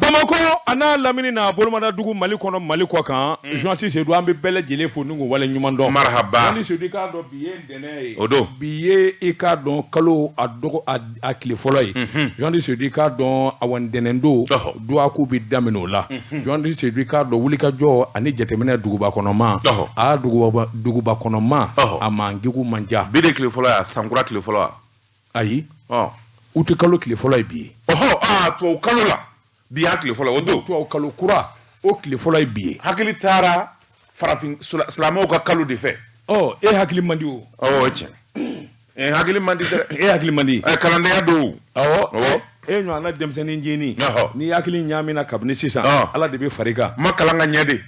Bamakɔ a n'a lamini n'a bolomadadugu Mali kɔnɔ Mali kɔ kan journaliste Seydou an bɛ bɛɛ lajɛlen fo ni k'u wale ɲuman dɔn marahaba journaliste Seydou i k'a dɔn bi ye ntɛnɛn ye o don bi ye i k'a dɔn kalo a dɔgɔ a tile fɔlɔ ye journaliste Seydou i k'a dɔn awa ntɛnɛn don dɔgɔkun bɛ daminɛ o la journaliste Seydou i k'a dɔn wulikajɔ ani jateminɛ duguba kɔnɔma a duguba kɔnɔma a mankegun man ca bi de tile fɔlɔ sankura tile fɔlɔ ayi uti kalo tile fɔlɔ ye bi ye ɔhɔ tubabu kalo la bi y'a tile fɔlɔ o don tubabu kalo kura o tile fɔlɔ ye bi ye hakili taara farafin silamɛw ka kalo de fɛ ɔ e hakili man di o awɔ tiɲɛ e hakili man di dɛ e hakili man di kalandenya don awɔ e ɲɔgɔnna denmisɛnnin ncinin n'i hakili ɲaamina kabini sisan Ala de bɛ far'i kan ma kalan ka ɲɛ de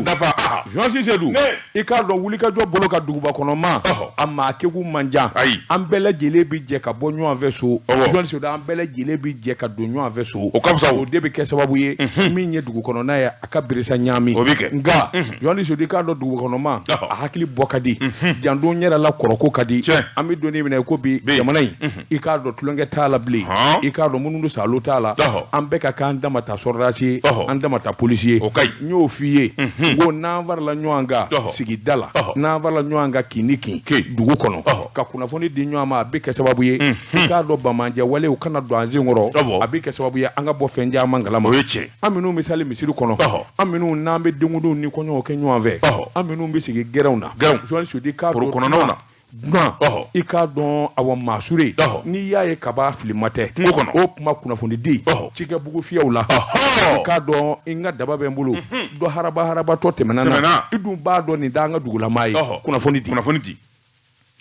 dafa journaliste Seydou i k'a dɔn wulikajɔ bolo kan duguba kɔnɔma a maa kegun man ca ayi an bɛɛ lajɛlen bɛ jɛ ka bɔ ɲɔgɔn fɛ so journaliste Seydou an bɛɛ lajɛlen bɛ jɛ ka don ɲɔgɔn fɛ so o ka fisa o de bɛ kɛ sababu ye min ye dugu kɔnɔna ye a ka beresa ɲaami o bɛ kɛ nka journaliste Seydou i k'a dɔn dugu kɔnɔma a hakili bɔ ka di janto n yɛrɛ la kɔrɔko ka di an bɛ don min na ko bi jamana in i k'a dɔn tulonkɛ t'a la bilen i k'a dɔn minnu salo t'a la an bɛɛ ka k'an dama ta sɔrɔdasi ye an dama ta polisi ye n y'o f'i ye n ko n'an farala ɲɔgɔn kan sigida la n'an farala ɲɔgɔn kan kin ni kin dugu kɔnɔ ka kunnafoni di ɲɔgɔn ma a bɛ kɛ sababu ye i k'a dɔn banbaanci walew kana don an sen kɔrɔ a bɛ kɛ sababu ye an ka bɔ fɛn caman kalama an minnu bɛ sali misiri kɔnɔ an minnu n'an bɛ denkundiw ni kɔɲɔw kɛ ɲɔgɔn fɛ an minnu bɛ sigi gɛrɛnw na journaliste Seydou i k'a dɔn kɔnɔnaw na dunan i k'a dɔn awa maasure n'i y'a ye kaba filima tɛ kungo kɔnɔ o tuma kunnafoni di cikɛbugu fiyɛw la i k'a dɔn n ka daba bɛ n bolo dɔ haraba harabatɔ tɛmɛna na i dun b'a dɔn nin t'an ka dugulamaa ye kunnafoni di kunnafoni di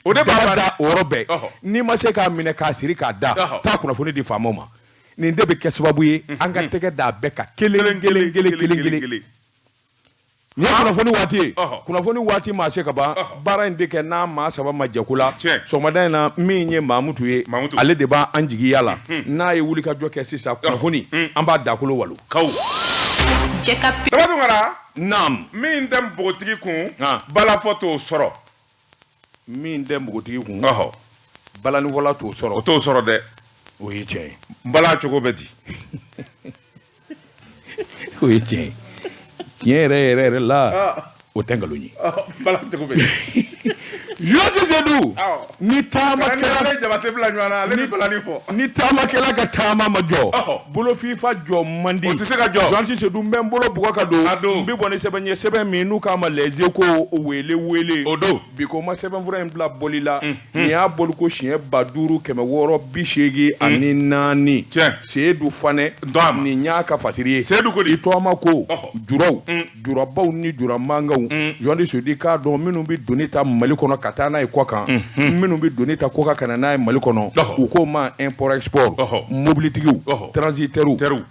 o de b'a da o yɔrɔ bɛɛ n'i ma se k'a minɛ k'a siri k'a da taa kunnafoni di faamaw ma nin de bɛ kɛ sababu ye an ka tɛgɛ da bɛɛ kan kelen kelen kelen kelen kelen Nin ye kunnafoni waati ye kunnafoni waati maa se ka ban baara in de kɛ n'a maa saba ma jɛ ko la sɔgɔmada in na min ye Mamutu ye ale de b'an jigiya la n'a ye wulikajɔ kɛ sisan kunnafoni an b'a dakolo walo naam min tɛ npogotigi kun balafɔ t'o sɔrɔ min tɛ npogotigi kun balanifɔla t'o sɔrɔ o t'o sɔrɔ dɛ o ye tiɲɛ ye bala cogo bɛ di o ye tiɲɛ ye tiɲɛ yɛrɛ yɛrɛ yɛrɛ la o tɛ nkalon ye journaliste Seydou ni taamakɛla Jabate bila ɲɔgɔn na ale bɛ balani fɔ ni taamakɛla ka taama ma jɔ bolofifa jɔ man di o tɛ se ka jɔ journaliste Seydou n bɛ n bolo bugɔ ka don n bɛ bɔ ni sɛbɛn ye sɛbɛn min n'u k'a ma Les Échos wele wele o don bi ko ma sɛbɛnfura in bila bɔli la nin y'a bɔliko siɲɛ 5684 Seydou Fanɛ nin y'a ka fasiri ye Seydou ko i tɔgɔma ko juraw jurabaw ni jura mankanw journaliste Seydou i k'a dɔn minnu bɛ doni ta Mali kɔnɔ ka taa n'a ye kɔkan minnu bɛ doni ta kɔkan ka na n'a ye Mali kɔnɔ u k'o ma import export mobilitigiw transitaires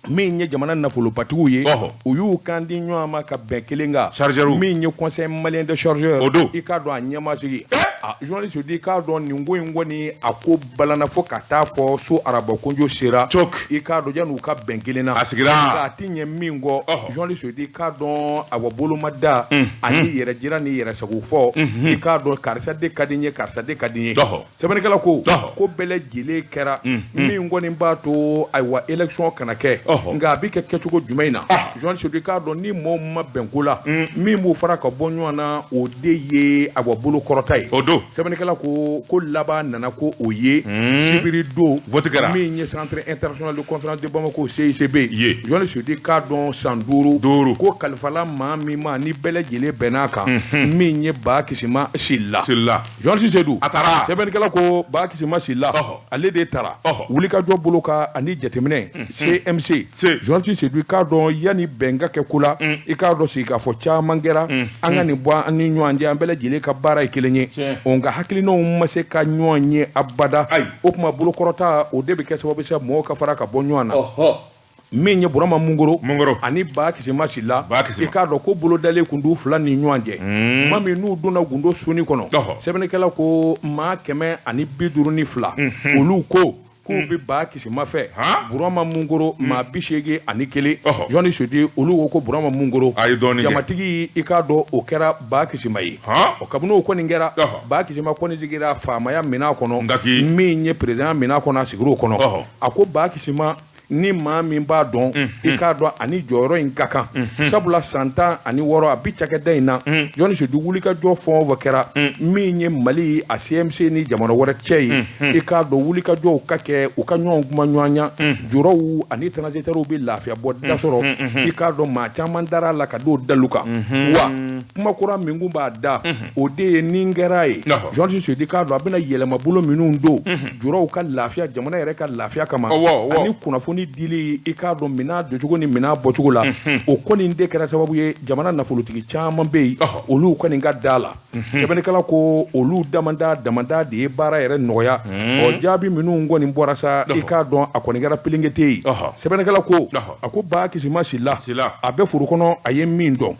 min ye jamana nafolobatigiw ye u y'u kan di ɲɔgɔn ma ka bɛn kelen kan chargeurs min ye conseil malien de chargeurs o don i k'a dɔn a ɲɛmaa sigi journaliste Seydou i k'a dɔn nin ko in kɔni a ko balana fo ka taa fɔ so arabakonjo sera i k'a dɔn yan'u ka bɛn kelen na a sigira a tɛ ɲɛ min kɔ journaliste Seydou i k'a dɔn awa bolomada ani yɛrɛ jira ni yɛrɛ sago fɔ i k'a dɔn karisa de ka di n ye karisa de ka di n ye Sɛbɛnnikɛla ko ko bɛɛ lajɛlen kɛra min kɔni b'a to ayiwa élection kana kɛ nka a bɛ kɛ kɛcogo jumɛn in na journaliste Seydou i k'a dɔn ni maaw ma bɛn ko la min b'u fara ka bɔ ɲɔgɔn na o de ye awa bolo kɔrɔta ye o don sɛbɛnnikɛla ko ko laban nana ko o ye sibiri don vote kɛra min ye centre international de conférence de Bamako CICB ye journaliste Seydou i k'a dɔn san duuru duuru ko kalifala maa min ma ni bɛɛ lajɛlen bɛnn'a kan min ye Ba Kisima Sila Sila Journaliste Seydou a taara sɛbɛnnikɛla ko Ba Kisima Sila ale de taara wulikajɔ bolo kan ani jateminɛ CMC journaliste Seydou i k'a dɔn yanni bɛn ka kɛ ko la i k'a dɔn sigikafɔ caman kɛra an ka nin bɔ an ni ɲɔgɔn cɛ an bɛɛ lajɛlen ka baara ye kelen ye nka hakilinaw ma se ka ɲɔgɔn ye abada o tuma bolokɔrɔta o de bɛ kɛ sababu sa mɔgɔw ka fara ka bɔ ɲɔgɔn na min ye Burama Mungoro ani Ba Kisima Sila i k'a dɔn ko bolodalen kun t'u fila ni ɲɔgɔn cɛ tuma min n'u donna gundo sonin kɔnɔ sɛbɛnnikɛla ko maa 152 olu ko k'u bɛ Ba Kisima fɛ Burama Mungoro maa 81 journaliste Seydou olu ko ko Burama Mungoro jamatigi i k'a dɔn o kɛra Ba Kisima ye o kabini o kɔni kɛra Ba Kisima kɔni sigira faamaya minɛn kɔnɔ min ye président minɛn kɔnɔ a sigir'o kɔnɔ a ko Ba Kisima Ni maa min b'a dɔn, i k'a dɔn ani jɔyɔrɔ in ka kan, sabula san 16 a bi cakɛda in na. Jɔnni Sedu, wulikajɔ fɛn o fɛn kɛra min ye Mali a CMC ni jamana wɛrɛ cɛ ye, i k'a dɔn wulikajɔw ka kɛ, u ka ɲɔgɔn kuma ɲɔgɔnya, juraw ani transitaires bɛ lafiya bɔ da sɔrɔ. I k'a dɔn maa caman dara a la ka d'o dalu kan. Wa kuma kura min kun b'a da, o de ye nin kɛra ye, Jɔnni Sedu, k'a dɔn a bɛna yɛlɛmabolo minnu don juraw ka lafiya, jamana yɛrɛ ka lafiya kama, ani kunnafoni dili, i k'a dɔn minɛn doncogo ni minɛn bɔcogo la. O kɔni de kɛra sababu ye, jamana nafolotigi caman bɛ yen, olu kɔni ka da la. Sɛbɛnnikɛla ko olu damada damada de ye baara yɛrɛ nɔgɔya. Ɔ, jaabi minnu kɔni bɔra sa, i k'a dɔn a kɔni kɛra pelenkete ye. Sɛbɛnnikɛla ko, a ko Ba Kisima Sila, a bɛ foro kɔnɔ, a ye min dɔn.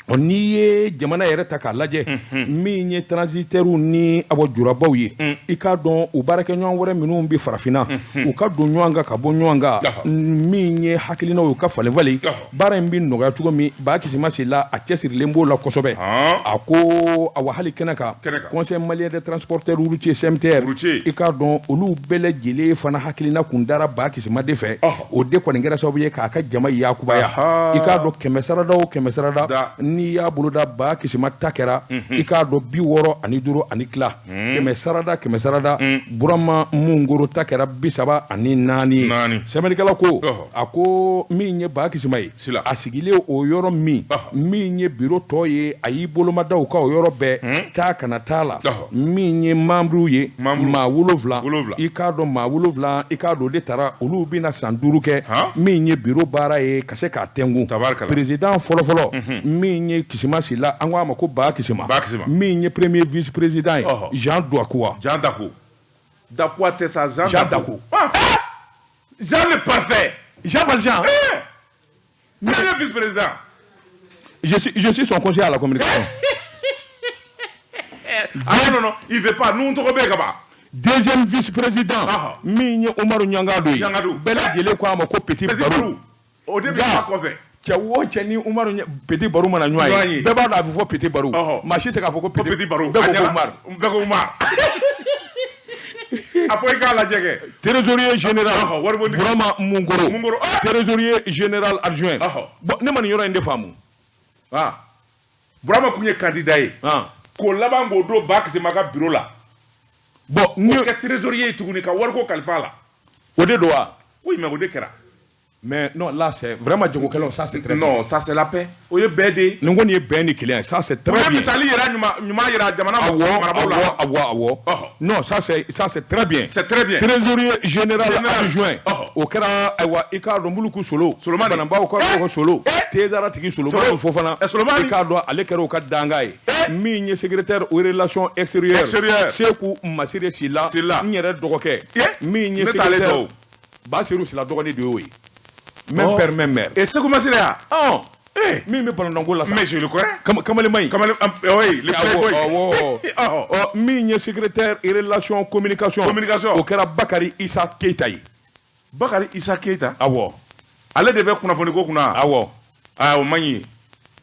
Ɔ, n'i ye jamana yɛrɛ ta k'a lajɛ, min ye transitaires ni awɔ jurabaw ye, i k'a dɔn u baarakɛɲɔgɔn wɛrɛ minnu bɛ farafinna, u ka don ɲɔgɔn kan ka bɔ ɲɔgɔn kan, min ye hakilinaw, u ka falen falen, baara in bɛ nɔgɔya cogo min. Ba Kisima Sila, a cɛsirilen b'o la kosɛbɛ. A ko awa, hali kɛnɛ kan, Conseil malien des transporteurs routiers, CMTR, i k'a dɔn olu bɛɛ lajɛlen fana hakilina kun dara Ba Kisima de fɛ. O de kɔni kɛra sababu ye k'a ka jama yakubaya. I k'a dɔn kɛmɛ sarada o kɛmɛ sarada, n'i y'a boloda, Ba Kisima ta kɛra, i k'a dɔn 65 ani tila. Kɛmɛ sarada kɛmɛ sarada, Burama Mungoro ta kɛra 34 ye. Sɛbɛnnikɛla ko, a ko min ye Ba Kisima ye, a sigilen o yɔrɔ min, min ye biro tɔ ye, a y'i bolomada u ka o yɔrɔ bɛɛ taa kana taa la. Min ye membre ye, maa 7, i k'a dɔn maa 7, i k'a dɔn o de taara, olu bɛna san 5 kɛ min ye biro baara ye ka se k'a tɛnku. Président fɔlɔfɔlɔ, min ye Kisima Sila, an ko a ma ko Ba Kisima. Min ye premier vice président ye, Jean Dakuwa. Jean Dako, Dakuwa tɛ sa, Jean Dako, Jean le parfait. Jean Valjean. Premier vice président. Je suis son conseiller à la communication. Ah non, non, il veut pas, nous tɔgɔ bɛ ka ban. Deuxième vice-président, min ye Umaru Ɲangado ye, bɛɛ lajɛlen ko a ma ko Petit Barou. O de bɛ taa kɔfɛ. Cɛ o cɛ ni Umaru Petit Barou mana ɲɔgɔn ye, bɛɛ b'a dɔn a bɛ fɔ Petit Barou. Maa si tɛ se k'a fɔ ko Petit Barou. Bɛɛ ko ko Umaru. Bɛɛ ko Umaru. A fɔ i k'a lajɛ kɛ. Trésorier général, Burama Munkoro, trésorier général adjoint. Bon, ne ma nin yɔrɔ in de faamu. Ah, Burama kun ye candidat ye. K'o laban k'o don Ba Kisima ka bureau la. Bon. Ni k'o kɛ trésorier ye tuguni, ka wariko kalifa a la. O de don wa? Oui, mais o de kɛra. Mais non, là c'est vraiment jagokɛlaw, ça c'est très bien. Non, ça c'est la paix. O ye bɛn de ye. Nin kɔni ye bɛn ni kelenya ye, ça c'est très bien. O ye misali yɛrɛ ɲuman ɲuman yira jamana marabaaw la. Awɔ. Non, ça c'est très bien. C'est très bien. Trésorier général adjoint. O kɛra, ayiwa, i k'a dɔn Muluku Solo. Solomani. Bananbaw ka ko Solo. Tezara tigi Solomani Fofana. Solomani. I k'a dɔn ale kɛra o ka danga ye. Min ye secrétaire aux relations extérieures. Extérieures. Seku Masire Sila. Sila. N yɛrɛ dɔgɔkɛ. Min ye Ne t'ale secrétaire. dɔn. Basiru Sila dɔgɔnin de y'o ye. Même père, même mère. Et Seku Masire ya? Ɔn. Min bɛ balontanko la sa. Mais je le connais. Kamalenma in. Kamalen, oui, le playboy. Awɔ. Ɔ, min ye secrétaire relation communication. Communication. O kɛra Bakari Isa Keita ye. Bakari Isa Keita. Awɔ. Ale de bɛ kunnafoni ko kunna. Awɔ. Aa, o man ɲi.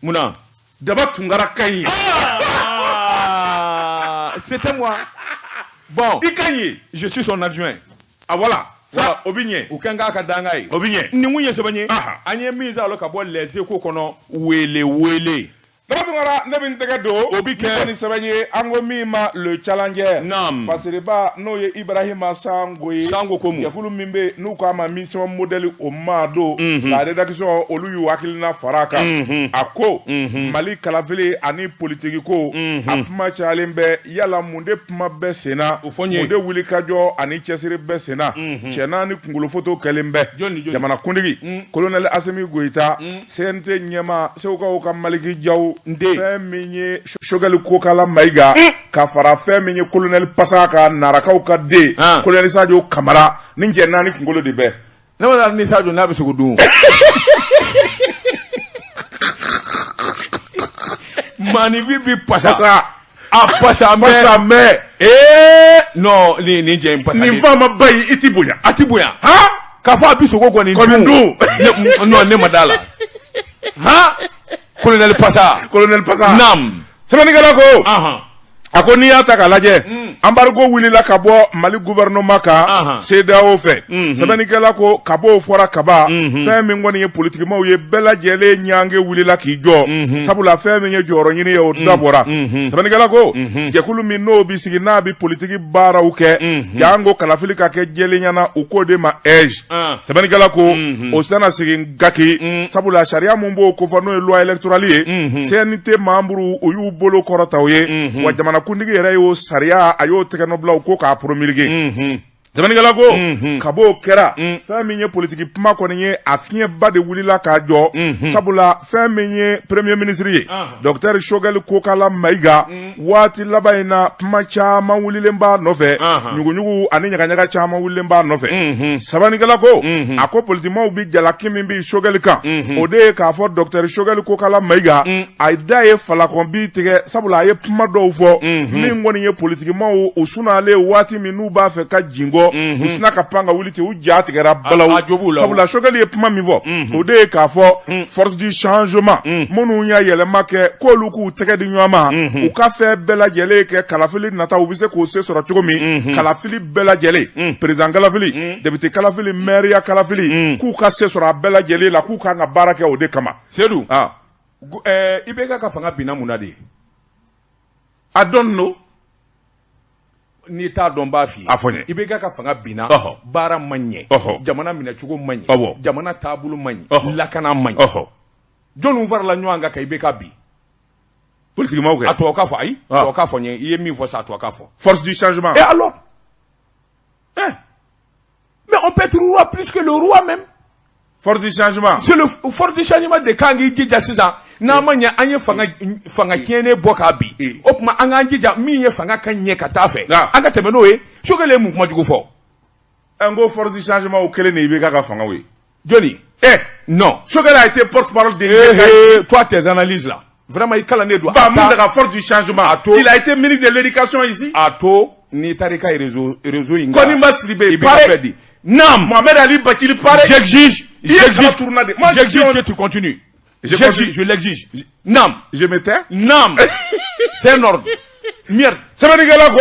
Mun na? Daba Tunkara ka ɲi. Ah, c'était moi. Bon. I ka ɲi. Je suis son adjoint. Ah voilà. Ça, o bɛ ɲɛ. U kɛn k'a ka danga ye. O bɛ ɲɛ. Nin kun ye sɛbɛn ye. An ye min sɔrɔ ka bɔ Les Échos kɔnɔ, wele wele. Daba Tunkara, ne bɛ n tɛgɛ don. O bi kɛ. Ni sɛbɛn ye, an ko min ma Le Challenger. Naam. Fasiriba, n'o ye Ibrahima Sango ye. Sango ko mun? Jɛkulu min bɛ yen n'u k'a ma Mission Modèle, o maa don. La rédaction, olu y'u hakilina fara a kan. A ko Mali kalafili ani politiki ko, a kuma cayalen bɛ. Yala mun de kuma bɛ sen na? O fɔ n ye. Mun de wulikajɔ ani cɛsiri bɛ sen na? Cɛ naani kunkolo foto kɛlen bɛ. Jɔn ni jɔn? Jamana kuntigi Colonel Asimi Goyita, CNT ɲɛmaa Segukaw ka Maliki Jaw, N den. fɛn min ye Sogɛli Kokala Mayiga, ka fara fɛn min ye Colonel Pasa ka Narakaw ka den Colonel Sadio Kamara, ni cɛ naani kunkolo de bɛ. Ne ma ni Sadio n'a bɛ sogo dun. Maanifin bi pasa. A pasa mɛ. Pasa mɛ. Ee non, nin cɛ in pasa. Nin faamaba in, i ti bonya. A ti bonya. Han. K'a fɔ a bi sogo kɔni dun. Non, ne ma d'a la. Han. Colonel Pasa. Colonel Pasa. Naam. Sɛbɛnnikɛla ko. A ko n'i y'a ta k'a lajɛ embargo wulila ka bɔ Mali gouvernement kan CEDEAO fɛ sɛbɛnnikɛla ko kab'o fɔra kaban fɛn min kɔni ye politikimaw ye bɛɛ lajɛlen ɲange wulila k'i jɔ sabula fɛn min ye jɔyɔrɔ ɲini ye o dabɔra sɛbɛnnikɛla ko jɛkulu min n'o bɛ sigi n'a bɛ politiki baaraw kɛ janko kalafili ka kɛ jɛlenya na u k'o de ma AIGE sɛbɛnnikɛla ko o sina sigi gaki sabula sariya min b'o kofɔ n'o ye loi électorale ye CNT membre u y'u bolo kɔrɔta o ye wa jamanakuntigi yɛrɛ y'o sariya a y'o tɛgɛnɔ bila u ko k'a promulguer sɛbɛnnikɛla ko kab'o kɛra fɛn min ye politiki kuma kɔni ye a fiɲɛba de wulila k'a jɔ sabula fɛn min ye premier ministre ye docteur Choguel Kokala Mayiga waati laban in na kuma caman wulilen b'a nɔfɛ ɲuguɲugu ani ɲagaɲaga caman wulilen b'a nɔfɛ sɛbɛnnikɛla ko a ko politikimaw bɛ jalaki min bin Choguel kan o de ye k'a fɔ docteur Choguel Kokala Mayiga a da ye falakɔn bi tigɛ sabula a ye kuma dɔw fɔ min kɔni ye politikimaw u sunalen waati min n'u b'a fɛ ka jingɔ u sina ka pan ka wuli ten u ja tigɛra balawu sabula Choguel ye kuma min fɔ o de ye k'a fɔ force du changement minnu y'a yɛlɛma kɛ k'olu k'u tɛgɛ di ɲɔgɔn ma u ka fɛn bɛɛ lajɛlen kɛ kalafili nata u bɛ se k'o se sɔrɔ cogo min kalafili bɛɛ lajɛlen président kalafili député kalafili maire kalafili k'u ka se sɔrɔ a bɛɛ lajɛlen la k'u kan ka baara kɛ o de kama. Sedu IBK ka fanga binna mun na de? I don't know. N'i t'a dɔn n b'a f'i ye. A fɔ n ye. IBK ka fanga binna. Baara ma ɲɛ. Jamana minɛcogo ma ɲɛ. Jamana taabolo ma ɲɛ. Lakana ma ɲɛ. Jɔnniw farala ɲɔgɔn kan ka IBK bin? Politikimaw kɛ. A tubabukan fɔ ayi. Tubabukan fɔ n ye i ye min fɔ sa a tubabukan fɔ. Force du changement. Et alors? Mais on peut être roi plus que le roi même. Force du changement. C'est le force du changement de kan k'i jija sisan n'an ma ɲɛ an ye fanga tiɲɛnen bɔ k'a bin o tuma an k'an jija min ye fanga ka ɲɛ ka taa fɛ an ka tɛmɛ n'o ye. Choguel ye mun kuma jugu fɔ? N ko force du changement o kelen de IBK ka fangaw ye. Jɔni? Non. Choguel a été porte-parole de IBK. Toi tes analyses là. Vraiment i kalannen don. Bah mun ka force du changement. A to. Il a été ministre de l'éducation ici. A to n'i taara i ka réseau in kan. Koniba Sidibe pareil. Naam. Mohamed Ali Bathily pareil. J'exige. J'exige. J'exige que tu continues. J'exige, je l'exige. Naam. Je me tais. Naam. C'est un ordre. Merde. Sɛbɛnnikɛla ko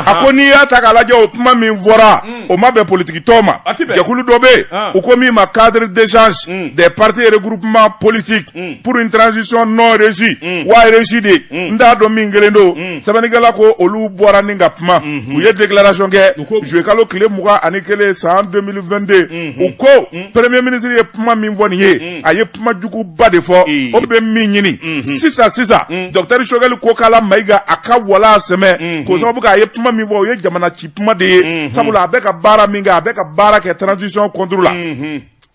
a ko n'i y'a ta k'a lajɛ o kuma min fɔra o ma bɛn politiki tɔn ma jɛkulu dɔ bɛ yen u ko min ma cadre d'échange des partis et regroupements politiques pour une transition non réussie wa réussie de n t'a dɔn min kelen don sɛbɛnnikɛla ko olu bɔra ni ka kuma u ye déclaration kɛ juillet kalo tile 21 san 2022 u ko premier ministre ye kuma min fɔ nin ye a ye kuma juguba de fɔ o bɛ min ɲini sisan sisan docteur Choguel Kokala Mayiga a ka wala sɛmɛ k'o sababu kɛ a ye kuma min fɔ o ye jamana ci kuma de ye sabula a bɛ ka baara min kɛ a bɛ ka baara kɛ transition contre la.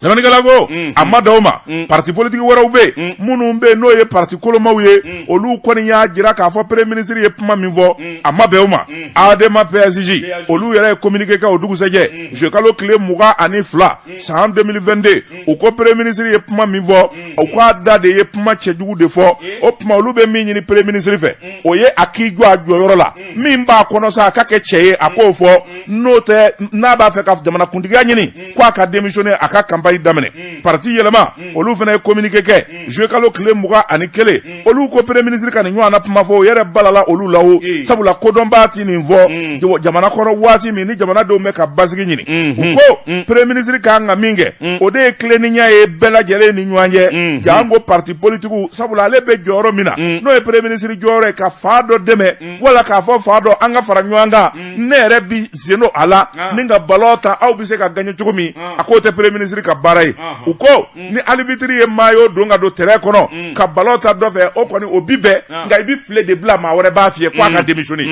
Sɛbɛnnikɛla ko a ma dan o ma parti politique wɛrɛw bɛ yen minnu bɛ yen n'o ye parti kolomaw ye olu kɔni y'a jira k'a fɔ premier ministre ye kuma min fɔ a ma bɛn o ma ADEMA PSG olu yɛrɛ ye communiqué kɛ o dugusɛjɛ juillet kalo tile 22 san 2022 u ko premier ministre ye kuma min fɔ u k'a da de ye kuma cɛjugu de fɔ o tuma olu bɛ min ɲini premier ministre fɛ o ye a k'i jɔ a jɔyɔrɔ la min b'a kɔnɔ sa a ka kɛ cɛ ye a k'o fɔ n'o tɛ n'a b'a fɛ ka jamanakuntigiya ɲini ko a ka démissionner a ka campagne daminɛ parti yɛlɛma olu fana ye communiqué kɛ juillet kalo tile 21 olu ko premier ministre ka nin ɲɔgɔn na kuma fɔ o yɛrɛ balala olu la o sabula kodɔnbaa ti nin fɔ jamana kɔnɔ waati min ni jamanadenw bɛ ka basigi ɲini u ko premier ministre ka kan ka min kɛ o de ye tilennenya ye bɛɛ lajɛlen ni ɲɔgɔn cɛ janko parti politigiw sabula ale bɛ jɔyɔrɔ min na n'o ye premier ministre jɔyɔrɔ ye ka fa dɔ dɛmɛ wala k'a fɔ fa dɔ an ka fara ɲɔgɔn kan ne yɛrɛ bi sen don a la ni ka ballon ta aw bɛ se ka gagner cogo min a k'o tɛ premier ministre ka baara ye u ko ni arbitre ye maillot don ka don terrain kɔnɔ ka ballon ta dɔ fɛ o kɔni o bi bɛn nka i bɛ filet de bila maa wɛrɛ b'a fiyɛ k'a ka démissionner.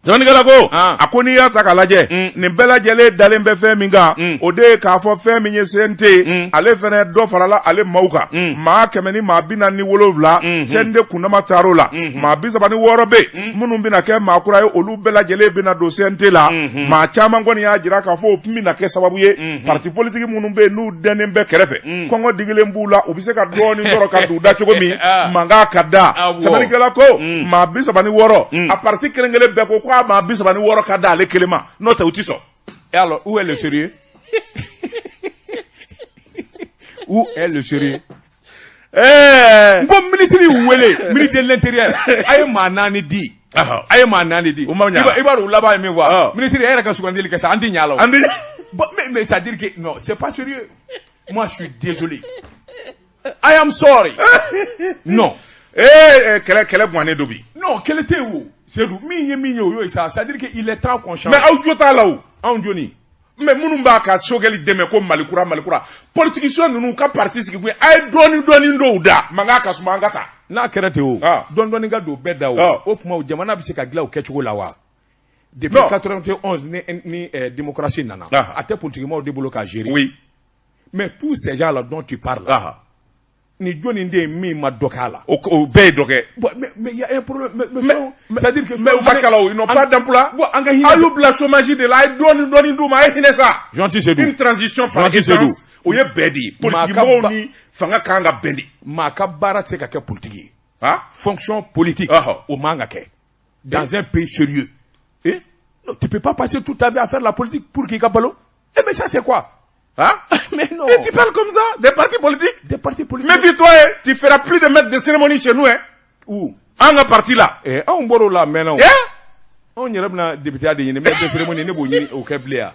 Sɛbɛnnikɛla ko a ko n'i y'a ta k'a lajɛ nin bɛɛ lajɛlen dalen bɛ fɛn min kan o de ye k'a fɔ fɛn min ye CNT ale fana dɔ farala ale maaw kan maa 147 CNT kundama taar'o la maa 36 bɛ yen minnu bɛna kɛ maa kura ye olu bɛɛ lajɛlen bɛna don CNT la maa caman kɔni y'a jira k'a fɔ o tun bɛna kɛ sababu ye parti politique minnu bɛ yen n'u dɛnnen bɛ kɛrɛfɛ kɔngɔ digilen b'u la u bɛ se ka dɔɔnin sɔrɔ ka d'u da cogo min mankan ka da sɛbɛnnikɛla ko maa 36 a parti kelen kelen bɛɛ ko k'a maa 36 ka da ale kelen ma n'o tɛ u ti sɔn. Et alors, où est le sérieux? Où est le sérieux? N ko ministre y'u wele, ministre de l'intérieur, a ye maa 4 di. A ye maa naani di. I b'a dɔn u laban ye min fɔ, minisiri e yɛrɛ ka sugandili kɛ sa, an tɛ ɲɛ a la o. An tɛ. Bon, mais c'est à dire que non, c'est pas sérieux. Moi, je suis désolé. I am sorry. Non. Ee, kɛlɛ gannen don bi. Non, kɛlɛ tɛ yen o. Seydou, min ye min ye, o y'o ye sa. C'est à dire que il est temps qu'on change. Mais aw jo t'a la o. Anw joni? Mais minnu b'a ka Choguel dɛmɛ ko Mali kura, Mali kura, politicien ninnu ka parti sigi kun ye, a ye dɔɔni dɔɔni dɔw da, mankan ka suma, an ka taa. N'a kɛra ten o, dɔɔni dɔɔni ka don bɛɛ da o, o tuma jamana bɛ se ka dilan o kɛcogo la wa? Depuis 91 ni démocratie nana, a tɛ politikimaaw de bolo k'a gérer. Oui. Mais tous ces gens là dont tu parles, ni jɔnni de ye min ma dɔ k'a la? O bɛɛ ye dɔ kɛ. Bon, mais il y a un problème. Mais c'est à dire que mais u ma kalan o, ils n'ont pas d'emploi. Bon, an ka hinɛ. A y'u bila chômage de la, a ye dɔɔni dɔɔni d'u ma, a ye hinɛ sa. Gentil Seydou. Une transition par essence, o ye bɛn de ye. Politikimɔgɔw ni fanga kan ka bɛn de. Maa ka baara tɛ se ka kɛ politique ye. Ah? Fonction politique, o man ka kɛ. Dans un pays sérieux. Eh? Non, tu peux pas passer toute ta vie à faire la politique pour k'i ka balo. Eh mais ça c'est quoi? Hein? Mais non. Et tu parles comme ça? Des partis politiques? Des partis politiques. Méfie-toi, hein. Tu feras plus de maître de cérémonie chez nous, hein. Où? An ka parti la. Eh, anw bɔr'o la a mɛnna o. Eh? Anw yɛrɛ bɛna député de ɲini, maître de cérémonie ne b'o ɲini o kɛ bilen yan.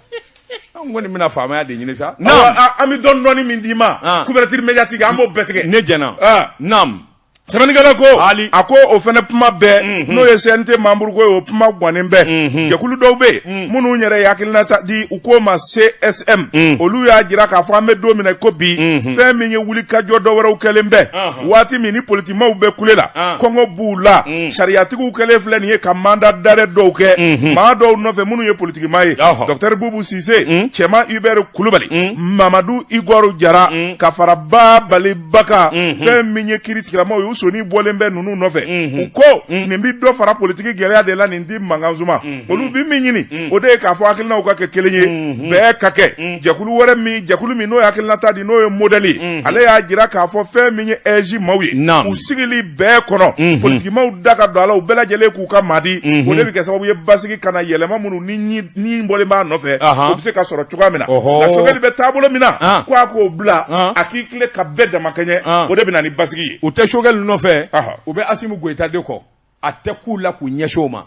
Anw kɔni bɛna faamaya de ɲini sa. Naam. An bɛ dɔɔni dɔɔni min d'i ma. Couverture médiatique, an b'o bɛɛ tigɛ. Ne jɛna. Naam. Sɛbɛnnikɛla ko, a ko o fana kuma bɛɛ, n'o ye CNT membre ko ye, o kuma gannen bɛɛ. Jɛkulu dɔw bɛ yen minnu yɛrɛ ye hakilinata di, u k'o ma CSM, olu y'a jira k'a fɔ an bɛ don min na ko bi, fɛn min ye wulikajɔ dɔ wɛrɛw kɛlen bɛ waati min ni politimaw bɛ kule la, kɔngɔ b'u la, sariyatigiw kɛlen filɛ nin ye ka mandat d'arrêt dɔw kɛ maa dɔw nɔfɛ minnu ye politikima ye, docteur Boubou Cissé, Cɛma Hubert Kulubali, Mamadu Igor Jara, ka fara Ba Bali Ba kan. Fɛn min ye kiiritigɛlamaaw ye, u sɔnni bɔlen bɛ ninnu nɔfɛ. U ko nin bɛ dɔ fara politiki gɛlɛya de la, nin di mankan suma. Olu bɛ min ɲini, o de ye k'a fɔ hakilinaw ka kɛ kelen ye, bɛɛ ka kɛ. Jɛkulu wɛrɛ min, jɛkulu min n'o ye hakilinata di, n'o ye MODEL ye, ale y'a jira k'a fɔ fɛn min ye AIGE maaw ye, u sigili bɛɛ kɔnɔ, politikimaw da ka don a la, u bɛɛ lajɛlen k'u ka maa di, o de bɛ kɛ sababu ye basigi ka na, yɛlɛma minnu ni bɔlen b'a nɔfɛ, o bɛ se ka sɔrɔ cogoya min na. Nka Choguel bɛ taabolo min na, ko a k'o bila, a k'i tile ka bɛɛ damakɛɲɛ, o de bɛ na ni basigi ye. U tɛ Choguel nɔfɛ, u bɛ Assimi Goïta de kɔ. A tɛ k'u la k'u ɲɛsin o ma.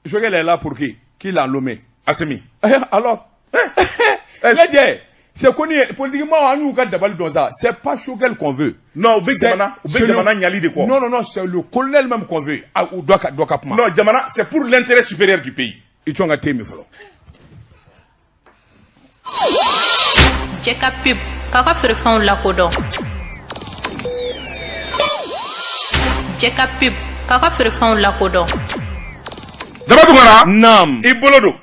Choguel est là pour qui? Qui l'a nommé? Assimi. Alors, lajɛ, c'est connu, politiquement, an y'u ka dabali dɔn sa. C'est pas Choguel qu'on veut. Non, u bɛ jamana, u bɛ jamana ɲali de kɔ. Non, non, non, c'est le colonel même qu'on veut. Ah, u dɔ ka kuma. Non, jamana, c'est pour l'intérêt supérieur du pays. I tɔn ka te min fɔlɔ. Jɛka Pub k'aw ka feerefɛnw lakodɔn. Jɛka Pub k'aw ka feerefɛnw lakodɔn. Daba Tunkara. Naam. I bolo don.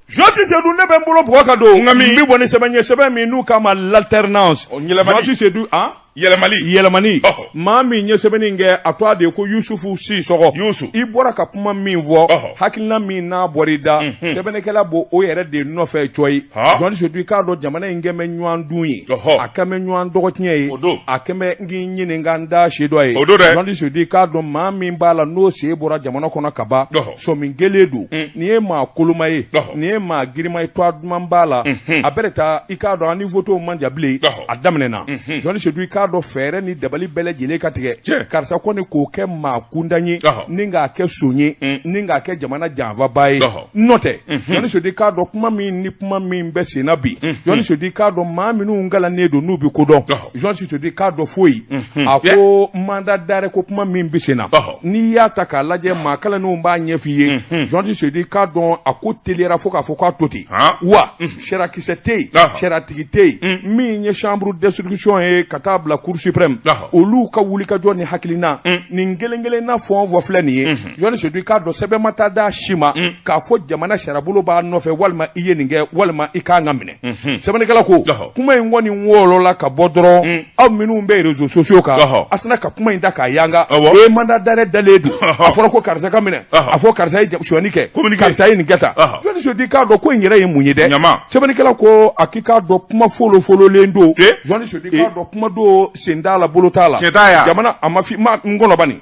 Journaliste Seydou, ne bɛ n bolo bugɔ ka don. Nka min n bɛ bɔ ni sɛbɛn ye, sɛbɛn min n'u k'a ma L'Alternance. Yɛlɛmani. Journaliste Seydou, han. Yɛlɛmali. Yɛlɛmani. Maa min ye sɛbɛnni in kɛ, a tɔgɔ de ye ko Yusufu Sisɔgɔ. Yusu. I bɔra ka kuma min fɔ, hakilina min n'a bɔra i da, sɛbɛnnikɛla b'o o yɛrɛ de nɔfɛ cɔyi. Journaliste Seydou, i k'a dɔn jamana in kɛn bɛ ɲɔgɔn dun ye. A kɛn bɛ ɲɔgɔn dɔgɔtiɲɛ ye. A kɛn bɛ n k'i ɲininka n da si dɔ ye. O don dɛ. Journaliste Seydou, i k'a dɔn maa min b'a la n'o sen bɔra jamana kɔnɔ ka ban, sɔmi kelen don. Nin ye maa koloma ye, nin ye maa girinma ye, tɔgɔ duman b'a la. A bɛrɛ taa, i k'a dɔn an ni votew man jan bilen, a daminɛna. Journaliste Seydou, i k'a dɔn fɛɛrɛ ni dabali bɛɛ lajɛlen ka tigɛ karisa kɔni k'o kɛ maa kundan ye, ni k'a kɛ son ye, ni k'a kɛ jamana janfaba ye. N'o tɛ, Journaliste Seydou, i k'a dɔn kuma min ni kuma min bɛ sen na bi, Journaliste Seydou, i k'a dɔn maa minnu kalannen don n'u bɛ ko dɔn, Journaliste Seydou, i k'a dɔn foyi a ko mandat d'arrêt ko kuma min bɛ sen na, n'i y'a ta k'a lajɛ, maa kalannenw b'a ɲɛf'i ye. Journaliste Seydou, i k'a dɔn a ko teliyara fo k'a fɔ k'a to ten wa sariyakisɛ tɛ yen, sariyatigi tɛ yen. Min ye chambre d'instruction ye ka taa bila Cour suprême, olu ka wulikajɔ ni hakilina nin kelen kelenna fɛn o fɛn filɛ nin ye, Journaliste Seydou, i k'a dɔn sɛbɛn ma taa d'a si ma k'a fɔ jamana sariyabolo b'a nɔfɛ, walima i ye nin kɛ, walima i kan ka minɛ. Sɛbɛnnikɛla ko kuma in kɔni wɔlɔla ka bɔ dɔrɔn, aw minnu bɛ réseaux sociaux kan, a sina ka kuma in da k'a yanga. O ye mandat d'arrêt dalen don, a fɔra ko karisa ka minɛ, a fɔ karisa ye sonyani kɛ, karisa ye nin kɛ tan. Journaliste Seydou, i k'a dɔn ko in yɛrɛ ye mun ye dɛ? Sɛbɛnnikɛla ko a k'i k'a dɔn kuma folofololen don. Journaliste Seydou, i k'a dɔn kuma don, sen t'a la, bolo t'a la. Jamana a ma fi ma n kɔnɔba nin.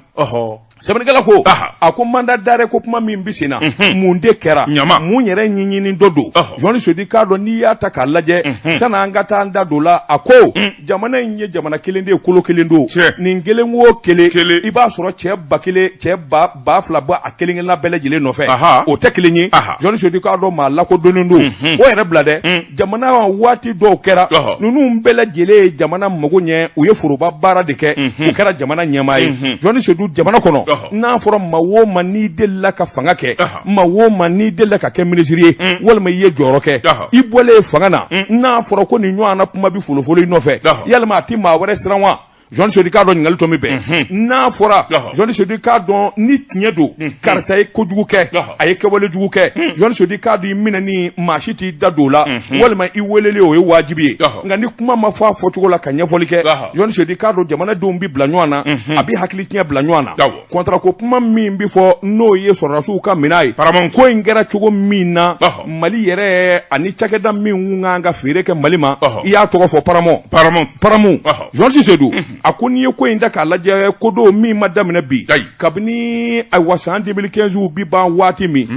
Sɛbɛnnikɛla ko a ko mandat d'arrêt ko kuma min bɛ sen na, mun de kɛra, mun yɛrɛ ɲɛɲini dɔ don? Journaliste Seydou k'a dɔn, n'i y'a ta k'a lajɛ, sani an ka taa an da don la, a ko jamana in ye jamana kelen de ye, kolo kelen don. Nin kelen o kelen, i b'a sɔrɔ cɛ 1000, cɛ 2000 bɔ a kelen kelenna bɛɛ lajɛlen nɔfɛ, o tɛ kelen ye. Journaliste Seydou k'a dɔn, maa lakodɔnnen don, o yɛrɛ bila dɛ. Jamana waati dɔw kɛra, ninnu bɛɛ lajɛlen ye jamana mago ɲɛ, u ye foroba baara de kɛ, u kɛra jamana ɲɛmaa ye. Journaliste Seydou, jamana kɔnɔ, n'a fɔra maa o maa n'i delila ka fanga kɛ, maa o maa n'i delila ka kɛ minisiri ye, walima i ye jɔyɔrɔ kɛ, i bɔlen fanga na, n'a fɔra ko nin ɲɔgɔnna kuma bɛ folofolo i nɔfɛ, yalima a tɛ maa wɛrɛ siran wa? Journaliste Seydou k'a dɔn, ɲininkali tɔ min bɛn, n'a fɔra, journaliste Seydou k'a dɔn, ni tiɲɛ don karisa ye kojugu kɛ, a ye kɛwale jugu kɛ, journaliste Seydou k'a dɔn, i minɛni, maa si t'i da don o la, walima i weleli, o ye wajibi ye. Nka ni kuma ma fɔ a fɔcogo la ka ɲɛfɔli kɛ, journaliste Seydou k'a dɔn, jamanadenw bɛ bila ɲɔgɔn na, a bɛ hakili tiɲɛ bila ɲɔgɔn na. Contrat ko kuma min bɛ fɔ, n'o ye sɔrɔdasiw ka minɛn ye, ko in kɛra cogo min na, Mali yɛrɛ ani cakɛda min kan ka feere kɛ Mali ma, i y'a tɔgɔ fɔ, Paramount. Journaliste Seydou a ko n'i ye ko in ta k'a lajɛ, ko don min ma daminɛ bi, kabini ayiwa san 2015 bi ban waati min,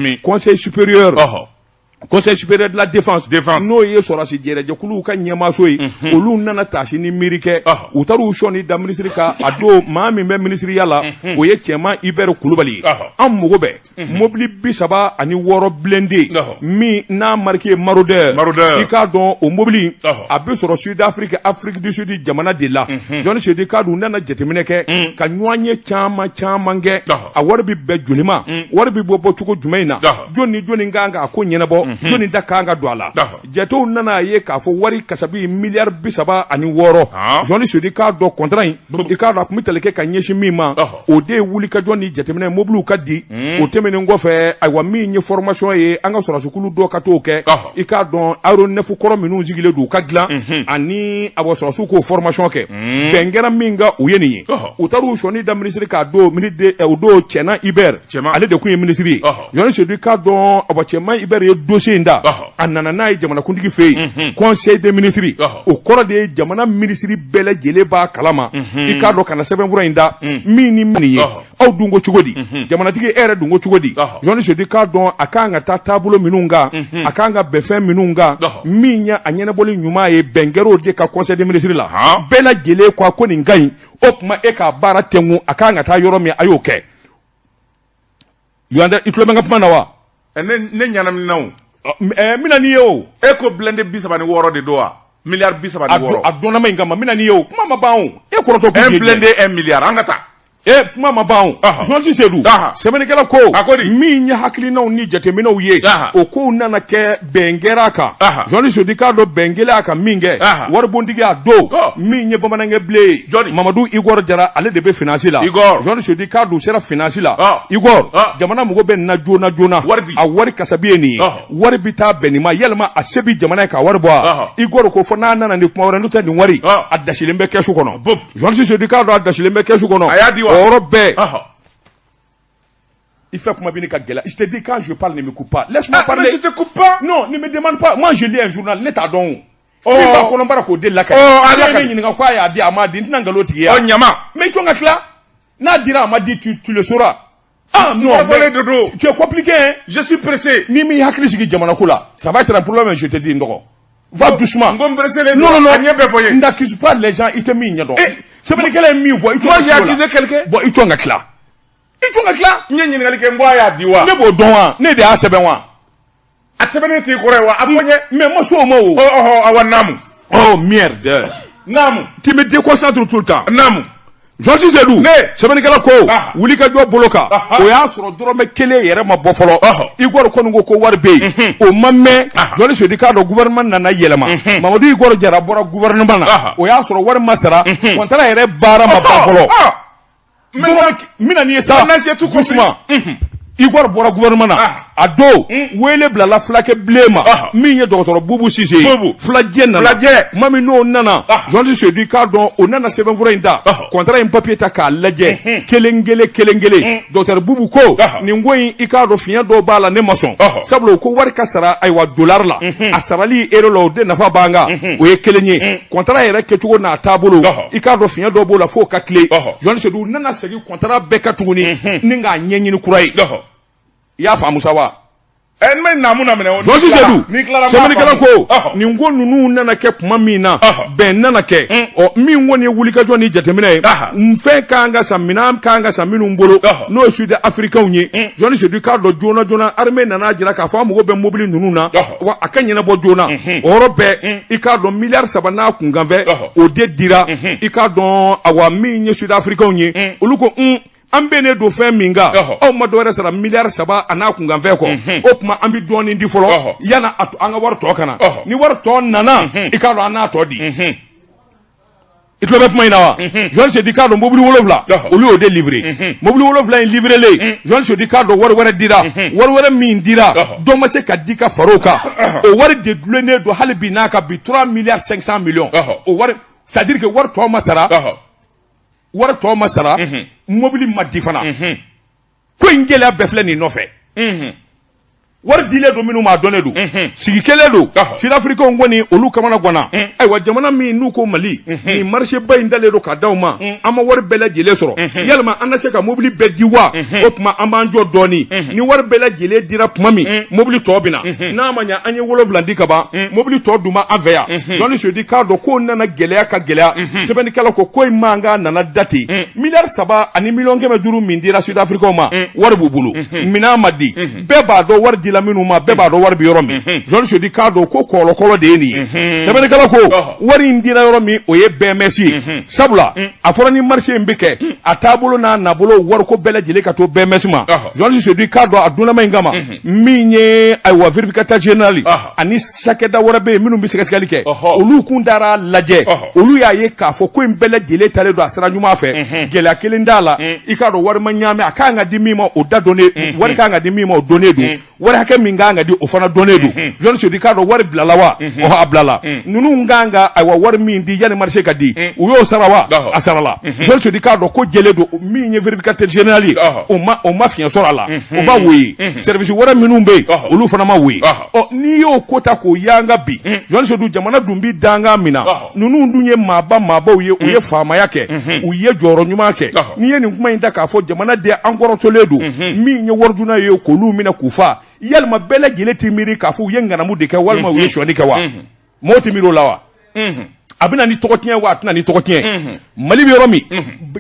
Conseil supérieur de la défense, n'o ye sɔrɔdasi jɛrɛjɛkuluw ka ɲɛmaaso ye, olu nana taasi ni miiri kɛ, u taara u sɔnni da minisiri kan. A don, maa min bɛ minisiriya la, o ye Cɛman Hubert Kulubali ye. An mago bɛ mobili 36 blindé min n'a marque ye Marauder. I k'a dɔn, o mobili a bɛ sɔrɔ Sud Afrique, Afrique du Sud jamana de la. Journaliste Seydou k'a dɔn, u nana jateminɛ kɛ ka ɲɔgɔn ye caman caman kɛ. A wari bɛ bɛn joli ma? Wari bɛ bɔ bɔcogo jumɛn in na? Jɔn ni jɔnni kan k'a ko ɲɛnabɔ? Jɔnni da kan ka don a la? Jatew nana a ye k'a fɔ wari kasabi miliyari 36. Journaliste Seydou k'a dɔn, contrat in, i k'a dɔn, a tun bɛ tali kɛ ka ɲɛsin min ma, o de ye wulikajɔ ni jateminɛ, mobiliw ka di. O tɛmɛnen kɔfɛ, ayiwa, min ye formation ye, an ka sɔrɔdasikulu dɔw ka t'o kɛ, i k'a dɔn, aéronef kɔrɔ minnu sigilen don, u ka dilan, ani awa sɔrɔdasiw k'o formation kɛ. Bɛn kɛra min kan, u ye nin ye. U taara u sɔnni da minisiri k'a don o don, Cɛna Hubert, ale de tun ye minisiri ye. Journaliste Seydou k'a dɔn, awa Cɛman Hubert ye dossier in da, a nana n'a ye jamanakuntigi fɛ yen, conseil des ministres. O kɔrɔ de ye jamana minisiri bɛɛ lajɛlen b'a kalama. I k'a dɔn, ka na sɛbɛnfura in da min ni min ye, aw dun ko cogo di? Jamanatigi, e yɛrɛ dun ko cogo di? Journaliste Seydou k'a dɔn, a kan ka taa taabolo minnu kan, a kan ka bɛn fɛn minnu kan, min ye a ɲɛnabɔli ɲuman ye, bɛn kɛra o de ka conseil des ministres la. Bɛɛ lajɛlen ko a ko nin ka ɲi. O tuma e k'a baara tɛnku, a kan ka taa yɔrɔ min, a y'o kɛ. I tulo bɛ n ka kuma na wa? Ne ɲɛnaminina o. N bɛna n'i ye o. E ko blindé 36 de don wa? Miliyari 36. A dɔnnama in kama, n bɛna n'i ye o. Kuma ma ban o. E kɔrɔtɔ. Un blindé 1 milliard, an ka taa. E, kuma ma ban o. Journaliste Seydou, sɛbɛnnikɛla ko A ko di? Min ye hakilinaw ni jateminɛw ye, o kow nana kɛ, bɛn kɛra a kan. Journaliste Seydou k'a dɔn, bɛn kɛlen a kan min kɛ, waribondigi a don, min ye bamanankɛ bilen ye, Jɔnni? Mamadu Igor Jara, ale de bɛ finance la. Igor. Journaliste Seydou k'a dɔn, u sera finance la. Igor, jamana mago bɛ nin na joona joona. Wari di. A wari kasabi ye nin ye. Wari bɛ taa bɛn nin ma, yalima a se bɛ jamana ye ka wari bɔ wa? Igor ko fɔ n'a nana ni kuma wɛrɛ, n'o tɛ nin wari a dasilen bɛ kɛsu kɔnɔ. Journaliste Seydou k'a dɔn, a dasilen bɛ kɛsu kɔnɔ. A y'a di wa? O yɔrɔ bɛɛ. Il fait kuma bini ka gɛlɛya. Je te dis, quand je parle, ne me coupe pas. Laisse-moi Ah, parler. mais je te coupe pas. Non, ne me demande pas. Moi, je lis un journal. Ne t'a dɔn o. Min b'a kɔnɔ, n bara k'o de lakali. Oh, a Ne ye lakali. ne ɲininka k'a y'a di, a m'a di, n tɛna nkalon tigɛ Ɔ ya. ɲama. Mais i jɔn ka tila. N'a dira, a ma di, tu le sauras. Ah non, Kɔrɔfɔlen mais de don. tu es compliqué, hein. Je suis pressé. Ni m'i hakili sigi jamana ko la, ça va être un problème, je te dis, n dɔgɔ. Va doucement. N ko n pressé len Non, non, non. A ɲɛ bɛɛ fɔ n ye. N'accuse pas les gens, i tɛ min ɲɛdɔn. Eh, Sɛbɛnnikɛla ye min fɔ, i Moi, j'ai jɔn ka tila o la. accusé quelqu'un. Bon, i jɔn ka tila. I jɔn ka tila. N ye ɲininkali kɛ, n ko a y'a di wa? Ne b'o dɔn wa? Ne de y'a sɛbɛn wa? A sɛbɛnnen t'i kɔrɔ ye wa? A fɔ n ye. Mais ma s'o ma o. Ɔ ɔhɔ, awa, naamu. Oh merde. Naamu. Tu me déconcentres tout le temps. Naamu. Georges Seydou. Ne. Sɛbɛnnikɛla ko wulikajɔ bolo kan. O y'a sɔrɔ dɔrɔmɛ kelen yɛrɛ ma bɔ fɔlɔ. Igor kɔni ko ko wari bɛ yen. O ma mɛn. Georges Seydou k'a dɔn, gouvernement nana yɛlɛma. Mamadu Igor Jara bɔra gouvernement na. O y'a sɔrɔ wari ma sara. Contrat yɛrɛ baara ma ban fɔlɔ. Maintenant, N bɛna n'i ye sa. Maintenant, j'ai tout compris. Doucement. Igor bɔra gouvernement na. A don wele bilala fulakɛ bilen ma min ye dɔgɔtɔrɔ Bubu Sise ye. Fulajɛ nana tuma min n'o nana, journaliste Sedu, i k'a dɔn o nana sɛbɛnfura in ta, contrat in papier ta k'a lajɛ kelen kelen kelen kelen. Docteur Bubu ko nin ko in, i k'a dɔn fiɲɛ dɔw b'a la, ne ma sɔn, sabula u ko wari ka sara ayiwa dollar la, a sarali euro la o de nafa b'an kan. O ye kelen ye. Contrat yɛrɛ kɛcogo n'a taabolo, i k'a dɔn fiɲɛ dɔw b'o la f'o ka tilen. Journaliste Sedu nana segin contrat bɛɛ kan tuguni ni k'a ɲɛɲini kura ye. I y'a faamu sa wa? Ɛ, n bɛ naamu na minɛ o. Journaliste Sedu, sɛbɛnnikɛla ko nin ko ninnu nana kɛ tuma min na, bɛn nana kɛ. Ɔ, min kɔni ye wulikajɔ ni jateminɛ ye, fɛn ka kan ka san, minɛn ka kan ka san minnu bolo, n'o ye sud africains ye, journaliste Sedu k'a dɔn joona joona armée nana jira k'a fɔ an mago bɛ mobili ninnu na, wa a ka ɲɛnabɔ joona. O yɔrɔ bɛɛ, i k'a dɔn miliyari 3 n'a kunkanfɛ, o de dira. I k'a dɔn awa min ye sud africains ye, olu ko un, an bɛnnen don fɛn min kan, aw ma dɔwɛrɛ sara miliyari 3 a n'a kunkanfɛn kɔ, o tuma an bɛ dɔɔnin di fɔlɔ yanni an ka wari tɔ ka na. Ni wari tɔ nana, i k'a dɔn an n'a tɔ di. I tulo bɛ kuma in na wa? Journaliste Sedu k'a dɔn mobili 7, olu y'o de livré. Mobili 7 in livrélen, journaliste Sedu k'a dɔn wari wɛrɛ dira. Wari wɛrɛ min dira, dɔ ma se ka di ka far'o kan. O wari de dulonnen don hali bi n'a ka bi 3 milliards 500 millions. O wari, c'est à dire que wari tɔ ma sara, wari tɔ ma sara, mobili ma di fana. Ko in gɛlɛya bɛɛ filɛ nin nɔfɛ. Wari dilen don minnu ma, a dɔnnen don, sigi kelen don. Sud-Africains kɔni, olu kamana ganna. Ayiwa, jamana min n'u ko Mali, nin marché ba in dalen don ka d'aw ma, an ma wari bɛɛ lajɛlen sɔrɔ, yalima an na se ka mobili bɛɛ di wa? O tuma an b'an jɔ dɔɔni. Ni wari bɛɛ lajɛlen dira tuma min, mobili tɔ bɛ na. N'a ma ɲɛ an ye 7 di ka ban, mobili tɔ dun b'an fɛ yan. Journaliste Sedu k'a dɔn k'o nana gɛlɛya ka gɛlɛya. Sɛbɛnnikɛla ko ko in mankan nana date miliyari 3 ani miliyɔn 500 min dira Sud-Africains ma, wari b'u bolo, minɛn ma di. Bɛɛ b'a dɔn wari dila minnu ma, bɛɛ b'a dɔn wari bɛ yɔrɔ min. Journaliste Sedu k'a dɔn ko kɔlɔkɔlɔ de ye nin ye. Sɛbɛnnikɛla ko wari in dira yɔrɔ min, o ye BMS ye, sabula a fɔra ni marché in bɛ kɛ, a taabolo n'a nabolo, wariko bɛɛ lajɛlen ka to BMS ma. Journaliste Sedu k'a dɔn a donnama in kama, min ye ayiwa vérificateur général ani cakɛda wɛrɛ bɛ yen minnu bɛ sɛgɛsɛgɛli kɛ, olu kun taara lajɛ, olu y'a ye k'a fɔ ko in bɛɛ lajɛlen talen don a sira ɲuman fɛ, gɛlɛya kelen t'a la. I k'a dɔn wari ma ɲaami, a kan ka di min ma, o da dɔnnen, wari kan ka di min ma, o dɔnnen don, wari hakɛ min kan ka di, o fana dɔnnen don. Journaliste Sedu k'a dɔn wari bilala wa? Ɔhɔ, a bilala. Ninnu kan ka ayiwa wari min di yanni marché ka di, u y'o sara wa? A sarala. Journaliste Sedu k'a dɔn ko jɛlen don. Min ye vérificateur général ye, o ma fiɲɛ sɔrɔ a la, o ma wo ye. Service wɛrɛ minnu bɛ yen, olu fana ma wo ye. Ɔ, n'i y'o ko ta k'o yanga bi, journaliste Sedu, jamana dun bi dangan min na, ninnu dun ye maaba maabaw ye, u ye faamaya kɛ, u ye jɔyɔrɔ ɲuman kɛ. N'i ye nin kuma in ta k'a fɔ jamana den, an kɔrɔtɔlen don min ye warijuna ye k'olu minɛ k'u fa, yalima bɛɛ lajɛlen t'i miiri k'a fɔ u ye ŋanamu de kɛ walima u ye sonyani kɛ wa? Mɔgɔw tɛ miiri o la wa? A bɛ na ni tɔgɔ tiɲɛ wa? A tɛna ni tɔgɔ tiɲɛ. Mali bɛ yɔrɔ min,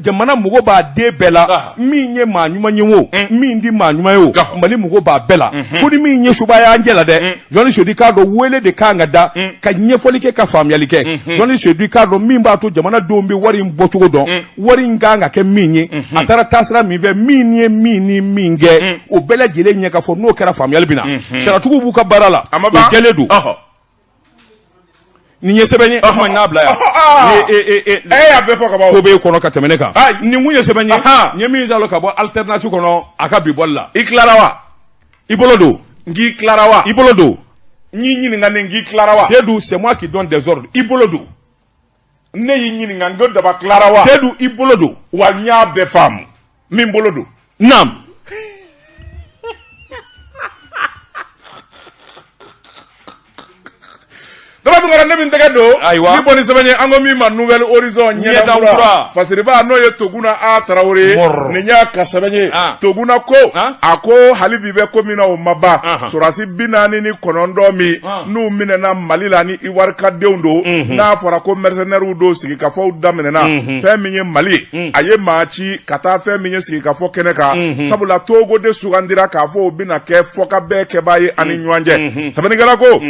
jamana mago b'a den bɛɛ la. Min ye maa ɲuman ye o, min di maa ɲuman ye o, Mali mago b'a bɛɛ la, fo ni min ye suba y'an jɛ la dɛ. Journaliste Sedu k'a dɔn wele de kan ka da ka ɲɛfɔli kɛ, ka faamuyali kɛ. Journaliste Sedu k'a dɔn min b'a to jamanadenw bɛ wari in bɔcogo dɔn, wari in kan ka kɛ min ye, a taara taasira min fɛ, min ye min ni min kɛ, o bɛɛ lajɛlen ɲɛ ka fɔ. N'o kɛra, faamuyali bɛ na. Sariyatigiw b'u ka baara la, o jɛlen don. Nin ye sɛbɛn ye, kuma n'a bila yan. E y'a bɛɛ fɔ ka ban. Ko b'e kɔnɔ ka tɛmɛ ne kan. Nin kun ye sɛbɛn ye n ye min sɔrɔ ka bɔ Alternance kɔnɔ a ka bi bɔli la. I tilara wa? I bolo don. N k'i tilara wa? I bolo don. N y'i ɲininka ne, n k'i tilara wa? Sedu, c'est moi qui donne des ordres. I bolo don. Ne y'i ɲininka n ko daba tilara wa? Sedu, i bolo don. Wa n y'a bɛɛ faamu, min bolo don. Naam. Daba Tunkara, ne bɛ n tɛgɛ don. Ayiwa. Ni bɔ ni sɛbɛn ye, an ko min ma Nouvel Horizon, Ɲɛdan kura. Fasiriba n'o ye Toguna A Tarawele ye. Mɔrɔ. Nin y'a ka sɛbɛn ye. Toguna ko. A ko hali bi bɛ ko min na, o ma ban. Sɔrɔdasi 49 min n'u minɛna Mali la ni Ivoire ka denw don. N'a fɔra ko mercenaires don, sigikafɔw daminɛna. Fɛn min ye Mali, a ye maa ci ka taa fɛn min ye sigikafɔ kɛnɛ kan. Sabula Togo de sugandira k'a fɔ o bɛna kɛ fɔkabɛn kɛbaa ye ani ɲɔgɔn cɛ. Sɛbɛnnikɛla ko.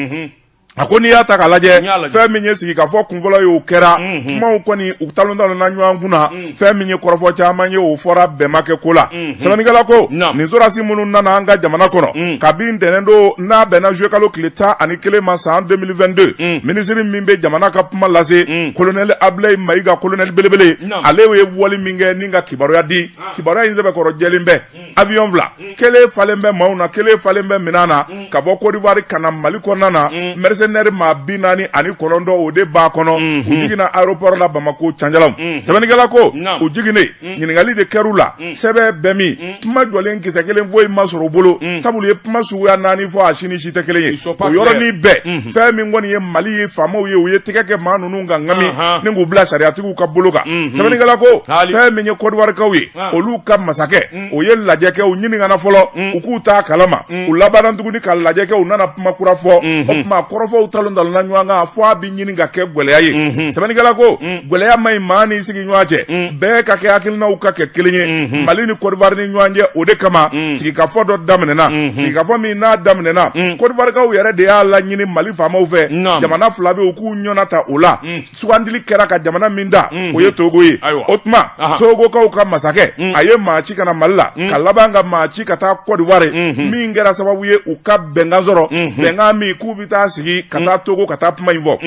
A ko n'i y'a ta k'a lajɛ fɛn min ye sigikafɔ kunfɔlɔ ye o kɛra kumaw kɔni u talon talonna ɲɔgɔn kun na fɛn min ye kɔrɔfɔ caman ye o fɔra bɛn ma kɛ ko la sɛbɛnnikɛla ko nin sɔrɔdasi minnu nana an ka jamana kɔnɔ kabi ntɛnɛn don n'a bɛnna juillet kalo tile 11 ma san 2022 minisiri min bɛ jamana ka kuma lase kolonɛli Abulayi Mayiga kolonɛli belebele ale ye wali min kɛ ni ka kibaruya di kibaruya in sɛbɛkɔrɔ jɛlen bɛ avion fila kelen falen bɛ maaw na kelen falen bɛ minɛn na ka bɔ Côte d'Ivoire ka na Mali kɔnɔna na mercenaire maa 49 o de b'a kɔnɔ u jiginna aéroport la Bamako Canjalaw sɛbɛnnikɛla ko u jiginnen ɲininkali de kɛr'u la sɛbɛn bɛ min kuma jɔlen kisɛ kelen foyi ma sɔrɔ u bolo sabu u ye kuma suguya naani fɔ a si ni si tɛ kelen ye o yɔrɔnin bɛɛ fɛn min kɔni ye Mali ye faamaw ye u ye tɛgɛ kɛ maa ninnu kan ŋami ni k'u bila sariyatigiw ka bolo kan sɛbɛnnikɛla ko fɛn min ye Côte d'Ivoirekaw ye olu ka masakɛ o ye lajɛ kɛ u ɲininkana fɔlɔ u k'u t'a kalama u labanna tuguni ka lajɛ kɛ u nana kuma kura fɔ o tuma kɔrɔfɔw talon talonna ɲɔgɔn kan fo a bɛ ɲini ka kɛ gɛlɛya ye sɛbɛnnikɛla ko gɛlɛya man ɲi maa n'i sigiɲɔgɔn cɛ bɛɛ ka kɛ hakilinaw ka kɛ kelen ye Mali ni Côte d'Ivoire ni ɲɔgɔn cɛ o de kama sigikafɔ dɔ daminɛna sigikafɔ min n'a daminɛna Côte d'Ivoirekaw yɛrɛ de y'a laɲini Mali faamaw fɛ jamana fila bɛ u k'u ɲɔgɔn ta o la sugandili kɛra ka jamana min da o ye Togo ye o tuma Togokaw ka masakɛ a ye maa ci ka na Mali la ka laban ka maa ci ka taa Côte d'Ivoire min kɛra sababu ye u ka bɛnkan sɔrɔ bɛnkan min k'u bɛ taa sigi ka taa Togo ka taa kuma in fɔ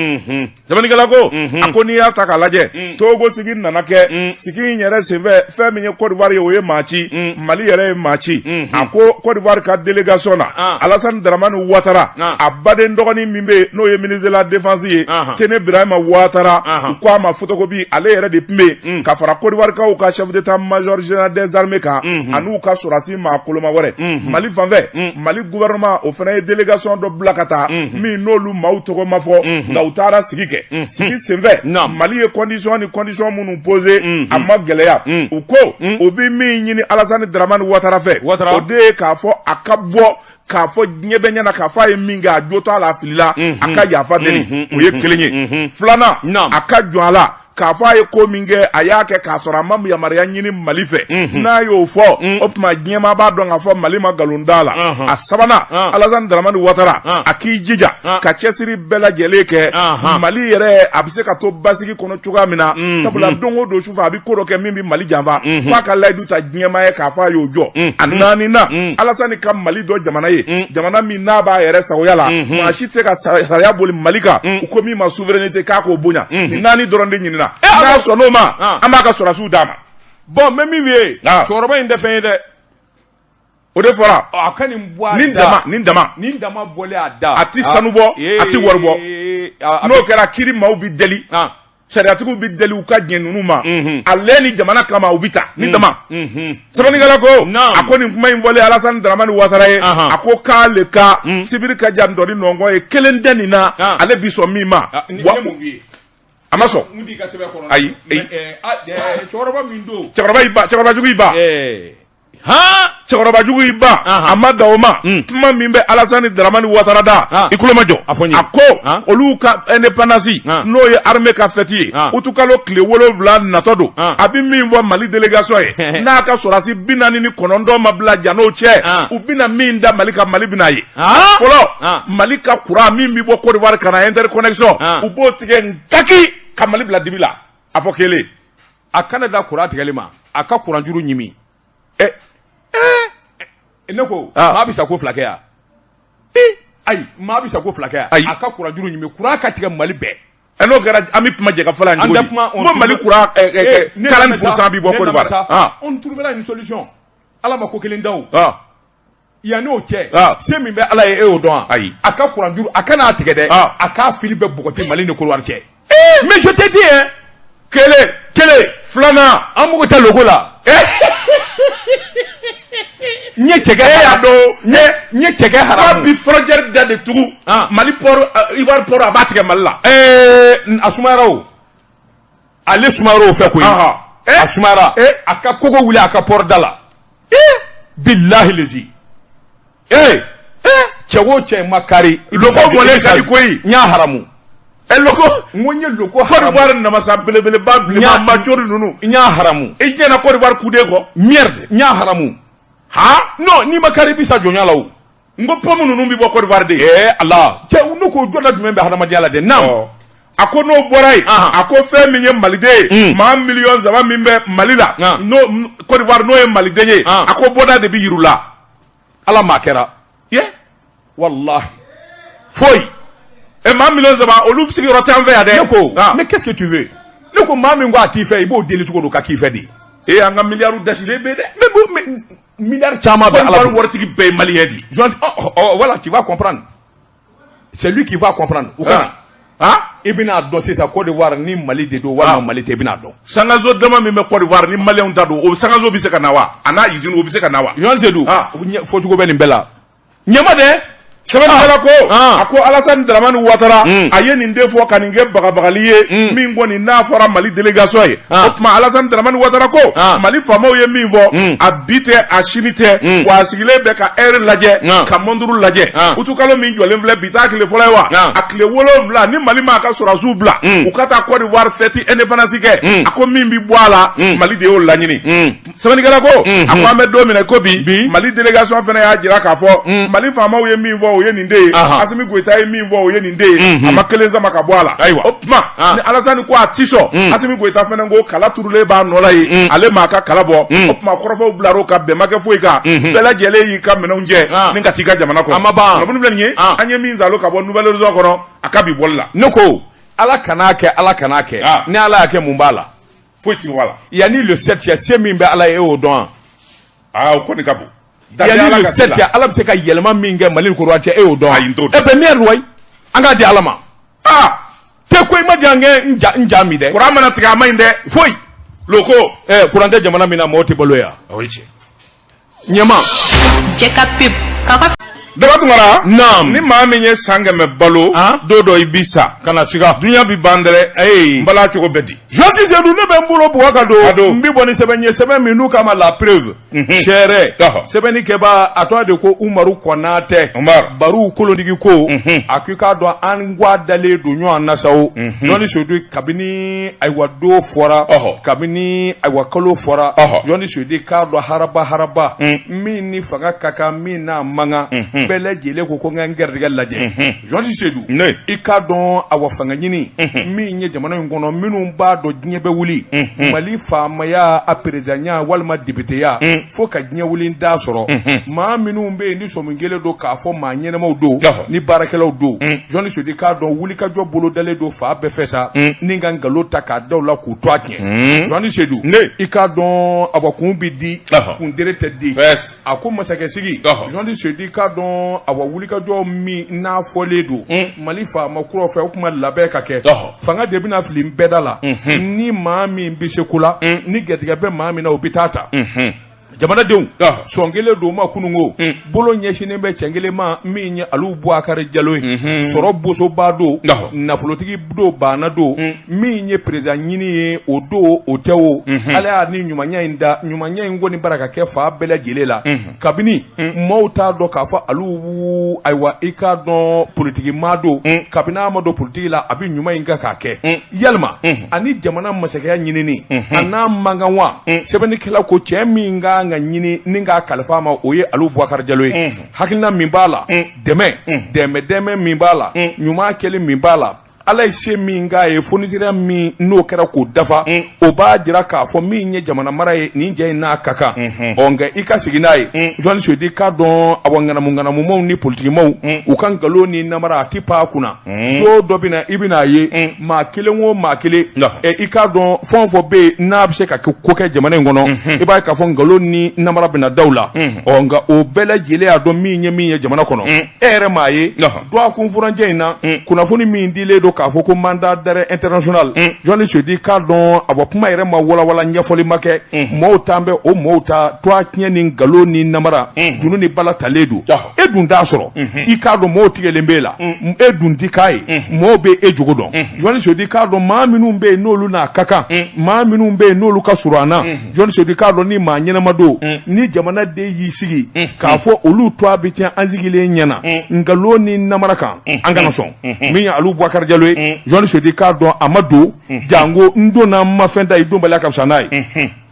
sɛbɛnnikɛla ko a ko n'i y'a ta k'a lajɛ Togo sigi nana kɛ sigi in yɛrɛ senfɛ fɛn min ye Côte d'Ivoire ye o ye maa ci Mali yɛrɛ ye maa ci a ko Côte d'Ivoire ka délégation na Alassane Dramane Ouattara a baden dɔgɔnin min bɛ yen n'o ye ministre de la défense ye Tene Birahima Ouattara u ko a ma photocopie ale yɛrɛ de tun bɛ yen ka fara Côte d'Ivoirekaw ka chef d'état-major général des armées kan an'u ka sɔrɔdasi maa koloma wɛrɛ Mali fanfɛ Mali gouvernement o fana ye délégation dɔ bila ka taa min n'olu maaw tɔgɔ ma fɔ nka u taara sigi kɛ sigi senfɛ Mali ye condition ni condition minnu posé a ma gɛlɛya u ko u bɛ min ɲini Alassane Dramane Ouattara fɛ o de ye k'a fɔ a ka bɔ k'a fɔ diɲɛ bɛɛ ɲɛna k'a fɔ a ye min kɛ a jo t'a la a filila a ka yafa deli o ye kelen ye filanan a ka jɔ a la k'a fɔ a ye ko min kɛ a y'a kɛ k'a sɔrɔ a ma yamaruya ɲini Mali fɛ n'a y'o fɔ o tuma diɲɛmaa b'a dɔn k'a fɔ Mali ma nkalon d'a la a sabanan Alassane Dramane Ouattara a k'i jija ka cɛsiri bɛɛ lajɛlen kɛ Mali yɛrɛ a bɛ se ka to basigi kɔnɔ cogoya min na sabula don o don sufɛ a bɛ ko dɔ kɛ min bɛ Mali janfa f'a ka layidu ta diɲɛmaa ye k'a fɔ a y'o jɔ a naaninan Alassane ka Mali dɔn jamana ye jamana min n'a b'a yɛrɛ sagoya la maa si tɛ se ka sariya boli Mali kan u ko min ma souveraineté k'a k'o bonya nin naani dɔrɔn de ɲinina n'a sɔnn'o ma an b'a ka sɔrɔdasiw d'a ma. Bon n bɛ min f'i ye cɛkɔrɔba in tɛ fɛn ye dɛ. O de fɔra a ka nin bɔ a nin dama nin dama nin dama bɔlen a da a ti sanu bɔ a ti wari bɔ n'o kɛra kiri maaw bi deli sariyatigiw bi deli u ka diɲɛ ninnu ma a lɛ ni jamana kama u bi ta nin dama sɛbɛnnikɛla ko a ko nin kuma in fɔlen Alassane Dramane Ouattara ye a ko k'ale ka sibiri ka jan ntɔni nɔngɔn ye kelen tɛ nin na ale bi sɔn min ma a ma sɔn ayi cɛkɔrɔba min don cɛkɔrɔba y'i ban cɛkɔrɔba jugu y'i ban cɛkɔrɔba jugu y'i ban a ma dan o ma kuma min bɛ Alassane Dramane Ouattara da i tulo majɔ a ko olu ka indépendance n'o ye armée ka fête ye utukalo tile 7 natɔ don a bɛ min fɔ Mali délégation ye n'a ka sɔrɔdasi 49 ma bila jan'o cɛ u bɛna min da Mali kan Mali bɛna ye fɔlɔ Mali ka courant min bɛ bɔ Côte d'Ivoire ka na interconnexion u b'o tigɛ nkaki ka Mali bila dibi la a fɔ kelen a kana da courant tigɛli ma a ka courant juru ɲimi ne ko maa bɛ sa ko fila kɛ yan ayi maa bɛ sa ko fila kɛ yan ayi a ka courant juru ɲimi courant ka tigɛ Mali bɛɛ n'o kɛra an bɛ kuma jɛ ka fɔ la an tɛ kuma ko Mali courant 40% bi bɔ Côte d'Ivoire on trouvera une solution Ala ma ko kelen da o yan n'o cɛ se min bɛ Ala ye e y'o dɔn wa ayi a ka courant juru a kan'a tigɛ dɛ a k'a fili bɛɛ bɔgɔti Mali ni Côte d'Ivoire cɛ mais je te dis hein kelen kelen filanan an mago tɛ logo la n ye cɛkɛ e y'a dɔn n ye cɛkɛ haramu k'a bi frontière da de tugu Mali port Ivoire port a b'a tigɛ Mali la a sumayara o ale sumayara o fɛ koyi a sumayara a ka kogo wuli a ka port da la bilahi lezi ee cɛ o cɛ ma kari logo bɔlen ka di koyi n y'a haramu logo n ko n ye logo haramu Côte d'Ivoire namasa belebeleba bilenman majori ninnu n y'a haramu i ɲɛna Côte d'Ivoire kuden kɔ merde n y'a haramu ha non n'i ma kari i bɛ sa jɔnya la o. N ko pomme ninnu bɛ bɔ Côte d'Ivoire de. Ee Ala, cɛ, ne ko jɔda jumɛn bɛ hadamadenya la dɛ? Naam. A ko n'o bɔra yen, a ko fɛn min ye maliden ye, maa 3 miliyɔn min bɛ Mali la, n'o Côte d'Ivoire, n'o ye maliden ye, a ko bɔda de bɛ yir'u la. Ala maa kɛra. Ye. Walahi, foyi. Ɛ, maa 3 miliyɔn, olu sigiyɔrɔ tɛ an fɛ yan dɛ. Ne ko, mais qu'est-ce que tu veux? Ne ko maa min ko a t'i fɛ, i b'o deli cogo don ka k'i fɛ de. Ee, an ka miliyariw dasilen bɛ dɛ. Mais bon, mais miliyari caman bɛ Ala bolo. Waritigi bɛɛ ye malien de ye. Journaliste, oh, voilà, tu vas comprendre. C'est lui qui va comprendre. U kana. I bɛna dɔn sisan Côte d'Ivoire ni Mali de don walima Mali tɛ, i bɛna dɔn. Sangaso dama min bɛ Côte d'Ivoire ni maliyɛnw ta don, o sangaso bɛ se ka na wa? A n'a usine, o bɛ se ka na wa? Journaliste Seydou, fɔcogo bɛ nin bɛɛ la. Ɲɛma dɛ. Sɛbɛnnikɛla ko, a ko Alassane Dramane Ouattara, a ye nin de fɔ ka nin kɛ bagabagali ye min kɔni n'a fɔra Mali délégation ye. O tuma Alassane Dramane Ouattara ko Mali faamaw ye min fɔ, a bi tɛ, a sini tɛ, wa a sigilen bɛ ka heure lajɛ, ka montre lajɛ. Utukalo min jɔlen filɛ, bi t'a tile fɔlɔ ye wa, a tile 7, ni Mali m'a ka sɔrɔdasiw bila u ka taa Côte d'Ivoire fête indépendance kɛ, a ko min bɛ bɔ a la, Mali de y'o laɲini. Sɛbɛnnikɛla ko, a ko an bɛ don min na ko bi, Mali délégation fana y'a jira k'a fɔ Mali faamaw ye min fɔ, o ye nin de ye. Assimi Goïta ye min fɔ, o ye nin de ye. A ma kelen sama ka bɔ a la. O tuma ni Alassane ko a ti sɔn, Assimi Goïta fana ko kala turulen b'a nɔ la yen, ale m'a ka kala bɔ. O tuma kɔrɔfɔw bilar'o kan, bɛn ma kɛ foyi kan, bɛɛ lajɛlen y'i ka minɛnw jɛ ni ka t'i ka jamana kɔnɔ. A ma ban. Kunnafoni filɛ nin ye, an ye min salo ka bɔ Nouvel Horizon kɔnɔ, a ka bi bɔli la. Ne ko Ala kan'a kɛ, Ala kan'a kɛ. Ni Ala y'a kɛ, mun b'a la? Foyi ti bɔ a la. Yanni le 7 cɛ, se min bɛ Ala ye, e y'o dɔn wa? Aa, o kɔni ka bon. Yanni le 7 cɛ, Ala bɛ se ka yɛlɛma min kɛ Mali ni Côte cɛ, e y'o dɔn wa? Ayi, n t'o dɔn. E bɛ merde wayi, an k'a di Ala ma. Te ko i ma diya n kɛ n ja n ja min dɛ. Kuran mana tigɛ, a ma ɲi dɛ. Foyi. Loko. Ɛ, kuran tɛ jamana min na, mɔgɔw tɛ balo yan. O ye tiɲɛ. Ɲɛma. Cɛ ka pub k'a ka Daba Tunkara. Naam. Ni maa min ye san 100 balo, don dɔ i bi sa. Kana siga. Dunya bi ban dɛrɛ. Ee. N bala cogo bɛ di. Journaliste Seydou, ne bɛ n bolo bugɔ ka Ka don. don. N bɛ bɔ ni sɛbɛn ye, sɛbɛn min n'u k'a ma La Preuve. Sɛrɛ. Sɛbɛnnikɛbaa, a tɔgɔ de ko Umaru Kɔnatɛ. Umaru. Baru kolondigi ko. A ko i k'a dɔn an gwa dalen don ɲɔgɔn na sa o. Journaliste Seydou, kabini ayiwa don fɔra. Kabini ayiwa kalo fɔra. Journaliste Seydou k'a dɔn haraba haraba. Min ni fanga ka kan, min n'a man kan. Bɛɛ lajɛlen ko ko n ka n garijɛgɛ lajɛ. Journaliste Seydou. Ne. I k'a dɔn awa fanga ɲini min ye jamana in kɔnɔ, minnu b'a dɔn diɲɛ bɛ wuli, Mali faamaya, a perezidanya walima depiteya, fo ka diɲɛ wuli da sɔrɔ, maa minnu bɛ yen ni sɔmi kelen don k'a fɔ maa ɲɛnamaw don ni baarakɛlaw don, Journaliste Seydou k'a dɔn wulikajɔ bolodalen don fan bɛɛ fɛ sa, ni ka nkalon ta k'a da u la k'u to a tiɲɛ. Journaliste Seydou, i k'a dɔn awa kun bɛ di, kun dere tɛ di. A ko masakɛsigi, Journaliste Seydou i k'a dɔn awa wulikajɔ min n'a fɔlen don Mali faama kuraw fɛ, o kuma labɛn ka kɛ, fanga de bɛna fili bɛɛda la. Ni maa min bɛ se ko la, ni garijɛgɛ bɛ maa min na, o bɛ taa ta. Jamanadenw sɔn kelen don ma kununko bolo ɲɛsinnen bɛ cɛ kelen ma min ye Alu Bubakari Jalo ye. Sɔrɔ bosoba don, nafolotigi don, baana don. Min ye président ɲini ye, o don o tɛ o, Ala y'a ni ɲumanya in da. Ɲumanya in kɔni bara ka kɛ fan bɛɛ lajɛlen la. Kabini maaw t'a dɔn k'a fɔ Alu, ayiwa i k'a dɔn politiki maa don, kabini a ma don politiki la, a bɛ ɲuman in kan k'a kɛ. Yalima ani jamana masakɛya ɲinini, a n'a man kan wa? Sɛbɛnnikɛla ko cɛ min ka kan ka ɲini ni k'a kalifa a ma, o ye Alu Bubakari Jalo ye. Hakilina min b'a la, dɛmɛ dɛmɛ dɛmɛ min b'a la, ɲuman kɛli min b'a la, Ala ye se min k'a ye, fonisiriya min n'o kɛra k'o dafa, o b'a jira k'a fɔ min ye jamana mara ye, nin jɛ in n'a ka kan. Ɔ, nka i ka sigi n'a ye, Journaliste Seydou i k'a dɔn awa ŋanamu ŋanamumaw ni politikimaw, u ka nkalon ni namara, a tɛ pan a kunna. Don dɔ bɛ na, i bɛna a ye maa kelen o maa kelen, i k'a dɔn fɛn o fɛn bɛ yen n'a bɛ se ka ko kɛ jamana in kɔnɔ, i b'a ye k'a fɔ nkalon ni namara bɛna da u la. Ɔ, nka o bɛɛ lajɛlen y'a dɔn min ye min ye jamana kɔnɔ, e yɛrɛ m'a ye dɔgɔkun furancɛ in na, kunnafoni min dilen don k'a fɔ ko mandat d'arrêt international. Journaliste Seydou k'a dɔn a kuma yɛrɛ ma walawala, ɲɛfɔli ma kɛ. Maaw t'an bɛ o maaw ta to a tiɲɛ ni nkalon ni namara dunun ni bala talen don. E dun t'a sɔrɔ, i k'a dɔn maaw tigɛlen b'e la, e dun ti k'a ye, maaw bɛ e jogo dɔn. Journaliste Seydou k'a dɔn maa minnu bɛ yen n'olu n'a ka kan, maa minnu bɛ yen n'olu ka surun an na, Journaliste Seydou k'a dɔn ni maa ɲɛnama don, ni jamanaden y'i sigi k'a fɔ olu to a bɛ tiɲɛ an sigilen ɲɛna nkalon ni namara kan, an kana sɔn. Min ye Alu Bubakari Jalo ye, Journaliste Seydou k'a dɔn a ma don jango n donna n ma fɛn ta, i donbaliya ka fisa n'a ye.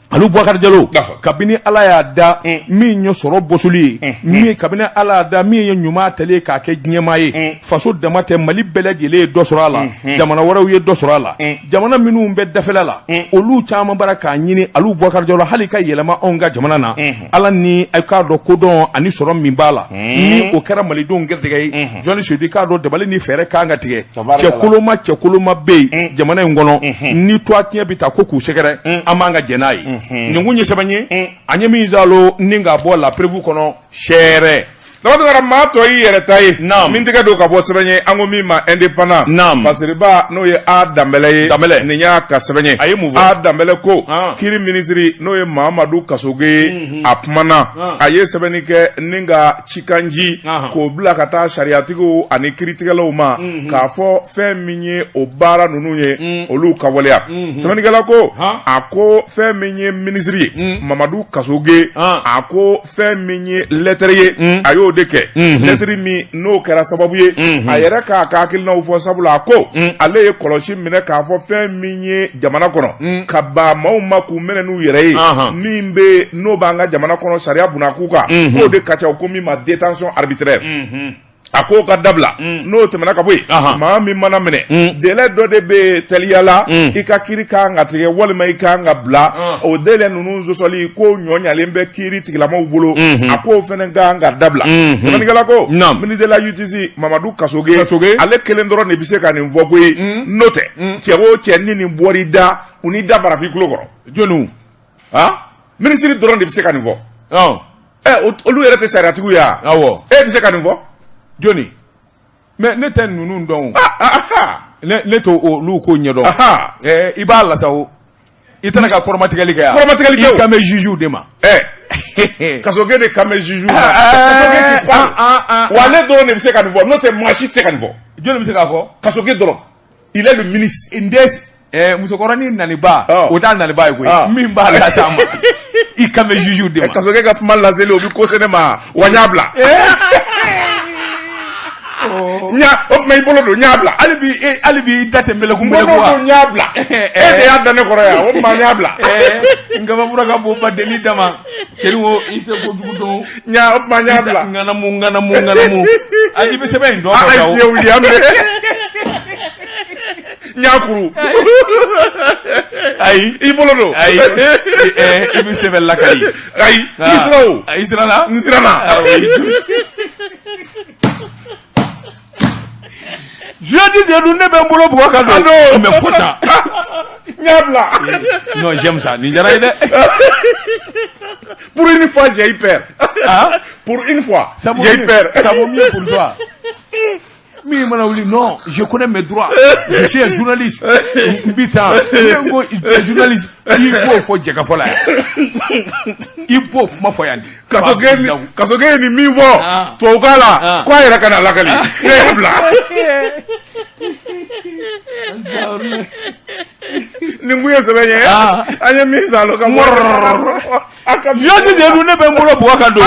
Alu Bubakari Jalo, kabini Ala y'a da min ye sɔrɔ bɔsoli ye, min kabini Ala y'a da min ye ɲuman tali ye k'a kɛ diɲɛmaa ye, faso dama tɛ, Mali bɛɛ lajɛlen ye dɔ sɔrɔ a la, jamana wɛrɛw ye dɔ sɔrɔ a la, jamana minnu bɛ dafɛla la, olu caman bara k'a ɲini Alu Bubakari Jalo hali ka yɛlɛma anw ka jamana na. Ala ni a k'a dɔn kodɔn ani sɔrɔ min b'a la, ni o kɛra malidenw garijɛgɛ ye. Journaliste Seydou, i k'a dɔn dabali ni fɛɛrɛ kan ka tigɛ. Cɛ koloma bɛ yen jamana in kɔnɔ, ni to tiɲɛ bɛ taa ko k'u sɛgɛrɛ, an b'an ka jɛn n'a ye. Nin kun ye sɛbɛn ye an ye min zalo ni k'a bɔ La Preuve kɔnɔ sɛɛrɛ. Dama maa tɔ y'i yɛrɛ ta ye. Min tɛgɛ don ka bɔ sɛbɛn ye an ko min ma Indépendant. Fasiriba, n'o ye A Danbɛlɛ ye. Danbɛlɛ. Nin y'a ka sɛbɛn ye. A ye mun fɔ? A Danbɛlɛ ko kiri minisiri, n'o ye Mahamadu Kasoge ye, a kumana, a ye sɛbɛnni kɛ ni ka cikan ci k'o bila ka taa sariyatigiw ani kiritigɛlaw ma, k'a fɔ fɛn min ye o baara ninnu ye, olu ka waleya. Sɛbɛnnikɛla ko, a ko fɛn min ye minisiri ye Mamadu Kasoge, a ko fɛn min ye lɛtɛrɛ ye, a y'o de kɛ, lɛtɛrɛ min n'o kɛra sababu ye a yɛrɛ k'a ka hakilinaw fɔ, sabula a ko ale ye kɔlɔsi minɛ k'a fɔ fɛn min ye jamana kɔnɔ ka ban maaw ma k'u minɛ n'u yɛrɛ ye, min bɛ n'o b'an ka jamana kɔnɔ sariya bunakun kan, k'o de ka ca, ko min ma détention arbitraire, a k'o ka dabila. N'o tɛmɛna ka bɔ yen, maa min mana minɛ, délai dɔ de bɛ teliya la i ka kiiri kan ka tigɛ walima i kan ka bila, o délai ninnu sɔsɔli ko ɲɔ ɲalen bɛ kiiri tigilamaw bolo, a k'o fana kan ka dabila. Sɛbɛnnikɛla ko ministre de la justice Mamadu Kasoge, ale kelen dɔrɔn de bɛ se ka nin fɔ koyi, n'o tɛ cɛ o cɛ ni nin bɔr'i da, u n'i da barafin tulo kɔrɔ. Jɔnniw? Ah, minisiri dɔrɔn de bɛ se ka nin fɔ. Ɛ, olu yɛrɛ tɛ sariyatigiw ye wa? Awɔ. E bɛ se ka nin fɔ? Jɔnni? Mais ne tɛ ninnu dɔn o. Ne t'o olu ko ɲɛdɔn. Ɛ, i b'a lasa o, i tɛna ka kɔrɔmatigɛli kɛ yan. Kɔrɔmatigɛli tɛ o. I kan bɛ juge de ma. Ɛ, Kasoge de kan bɛ juge ma. Kasoge qui parle. Wa ale dɔrɔn de bɛ se ka nin fɔ, n'o tɛ maa si tɛ se ka nin fɔ. Jɔnni bɛ se k'a fɔ? Kasoge dɔrɔn. Il est le ministre. N tɛ musokɔrɔnin naniba, o t'a naniba ye koyi. Min b'a lase a ma, i kan bɛ juge de ma. Kasoge ka kuma laseli, o bɛ ko se ne ma wa, n y'a bila. N y'a o tuma i bolo don, n y'a bila. Hali bi i da tɛ meleku N meleku bolo wa? don, n y'a bila. E de y'a da ne kɔrɔ yan, o tuma n y'a bila. N kabafura ka bon badenni dama. Cɛni wo, i tɛ kojugu dɔn. N y'a o tuma n y'a bila. Ŋanamu ŋanamu ŋanamu. Ayi, i bɛ sɛbɛn in dɔn. A ye fiɲɛ wuli an bɛ. N y'a kuru. Ayi. I bolo don. Ayi, i bɛ sɛbɛn lakali. Ayi, i siran o. I siranna? N siranna. Journaliste Seydou, ne bɛ n bolo bugɔ ka don. Mais fo tan. N y'a bila. Non, j'aime ça. Nin diyara n ye dɛ. Pour une fois, j'ai eu peur. Ah? Pour une fois, Ça vaut j'ai eu mieux. peur. Ça vaut mieux pour toi. Min mana wuli, non, je connais mes droits. Je suis un journaliste. N bi taa. Ne ko journaliste, i b'o fɔ jɛkafɔ la yan. I b'o kuma fɔ yan de. Kasoge ye nin min fɔ tubabukan la, ko a yɛrɛ ka na lakali, ne y'a bila. Nin kun ye sɛbɛn ye an ye min san ka bɔ. Journaliste Seydou, ne bɛ n bolo bugɔ ka don.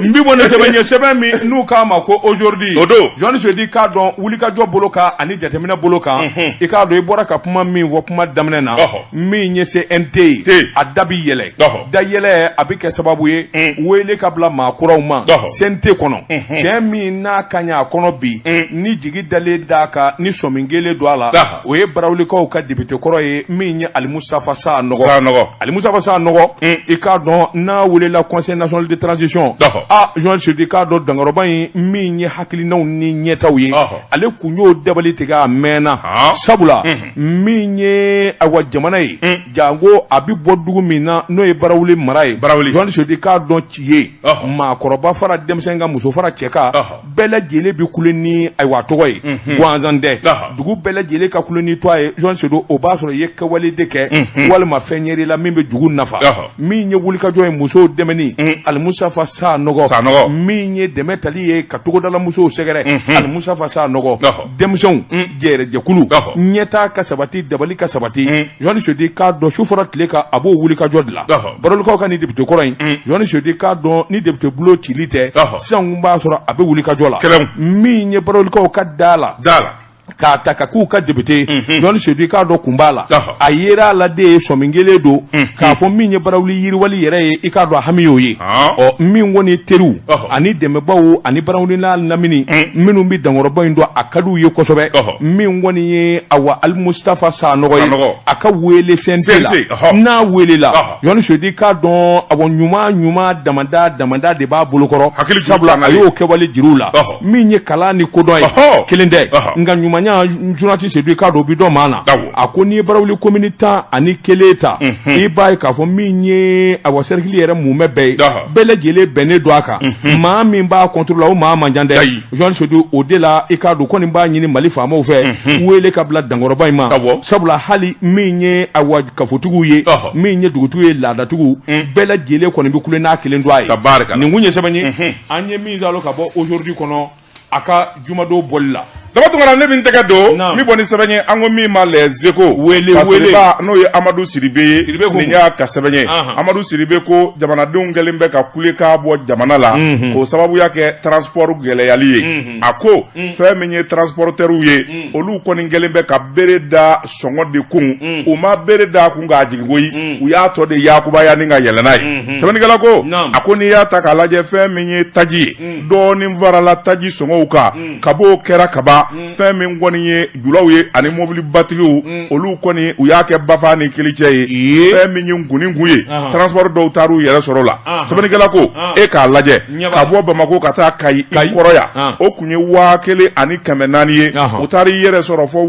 N bi bɔ ni sɛbɛn ye, sɛbɛn min n'u k'a ma ko Aujourd'hui. O don. Journaliste Seydou, k'a dɔn wulikajɔ bolo kan ani jateminɛ bolo kan. I k'a dɔn i bɔra ka kuma min fɔ kuma daminɛ na. Min ye CNT ye. A da bi yɛlɛ. Da yɛlɛ, a bɛ kɛ sababu ye. Wele ka bila maa kuraw ma. CNT kɔnɔ. Cɛ min n'a ka ɲi a kɔnɔ bi. Ni jigi dalen d'a kan, ni sɔmi kelen don a la. O ye Barawulikaw ka député kɔrɔ ye, min ye Ali Mustafa Sanɔgɔ. Sanɔgɔ. Ali Mustafa Sanɔgɔ, i k'a dɔn n'a welela Conseil national de transition. Ah, journaliste Seydou, i k'a dɔn dankɔrɔba in min ye hakilinaw ni ɲɛtaw ye. Ale kun y'o dabali tigɛ a mɛnna. Sabula min ye ayiwa jamana ye. Janko a bɛ bɔ dugu min na, n'o ye Barawuli mara ye. Barawuli. Journaliste Seydou, i k'a dɔn ci ye. Maakɔrɔba fara denmisɛn kan, muso fara cɛ kan. Bɛɛ lajɛlen bɛ kule ni ayiwa tɔgɔ ye gansan tɛ, dugu bɛɛ lajɛlen ka kule ni tɔgɔ ye. Journaliste Seydou, o b'a sɔrɔ i ye kɛwale de kɛ walima fɛn yɛrɛ la min bɛ dugu nafa. Min ye wulikajɔ ye, musow dɛmɛni, Ali Mustafa Sanɔgɔ. Min ye dɛmɛ tali ye ka togodala musow sɛgɛrɛ, Ali Mustafa Sanɔgɔ. Denmisɛnw jɛrɛjɛkulu, ɲɛtaa ka sabati, dabali ka sabati. Journaliste Seydou, k'a dɔn su fara tile kan, a b'o wulikajɔ de la. Barawulikaw ka ni député kɔrɔ in, journaliste Seydou, k'a dɔn ni député bulon cili tɛ, sisan kun b'a sɔrɔ a bɛ wulikajɔ la. Min ye Barawulikaw ka da la. Da la. K'a ta ka k'u ka député Jɔnni Sedu, i k'a dɔn kun b'a la. A yera a la de ye sɔmi kelen don k'a fɔ min ye Barawuli yiriwali yɛrɛ ye, i k'a dɔn a hami y'o ye. Ɔ, min kɔni teriw ani dɛmɛbaaw ani Barawuli n'a lamini minnu bɛ dankɔrɔba in dɔn, a ka d'u ye kosɛbɛ. Min kɔni ye awa Ali Mustafa Sanɔgɔ ye, a ka wele CNT la, n'a welela, Jɔnni Sedu, i k'a dɔn awa ɲuman ɲuman damada damada de b'a bolokɔrɔ, sabula a y'o kɛwale jir'u la. Min ye kalan ni kodɔn ye, kelen tɛ, nka ɲumanya, journaliste Sedu, i k'a dɔn o bɛ dɔn maa na. A ko n'i ye Barawuli komini 11 ta, i b'a ye k'a fɔ min ye awa cercle yɛrɛ mumɛ bɛɛ ye, bɛɛ lajɛlen bɛnnen don a kan. Maa min b'a contre la, o maa man ca dɛ, journaliste Sedu. O de la, i k'a dɔn kɔni b'a ɲini Mali faamaw fɛ, wele ka bila dankɔrɔba in ma, sabula hali min ye awa kafotigiw ye, min ye dugutigiw ye, laadatigiw, bɛɛ lajɛlen kɔni bɛ kule n'a kelen don a ye. Nin kun ye sɛbɛn ye an ye min sɔrɔ ka bɔ Aujourd'hui kɔnɔ, a ka jumadon bɔli la. Daba Tunkara, ne bɛ n tɛgɛ don min bɔ ni sɛbɛn ye, an ko min ma Les Échos. Wele wele. N'o ye Amadu Sidibe ye. Sidibe ko. Nin y'a ka sɛbɛn ye. Amadu Sidibe ko jamanadenw kɛlen bɛ ka kulekan bɔ jamana la k'o sababuya kɛ transport gɛlɛyali ye. A ko fɛn min ye transporteurs ye, olu kɔni kɛlen bɛ ka bere da sɔngɔ de kun. U ma bere da kun k'a jigin koyi, u y'a tɔ de yakubaya ni ka yɛlɛ n'a ye. Sɛbɛnnikɛla ko, a ko n'i y'a ta k'a lajɛ, fɛn min ye taji ye, dɔɔnin farala taji sɔngɔw kan ka b'o kɛra kaban. Fɛn min kɔni ye julaw ye ani mobilibatigiw, olu kɔni u y'a kɛ bafa ni kelicɛ ye. Fɛn min ye nkuni kun ye, transport dɔw taar'u yɛrɛ sɔrɔ la. Sɛbɛnnikɛla ko e k'a lajɛ, ka bɔ Bamakɔ ka taa Kayi i kɔrɔ yan, o tun ye 1400 ye, u taara i yɛrɛ sɔrɔ fɔ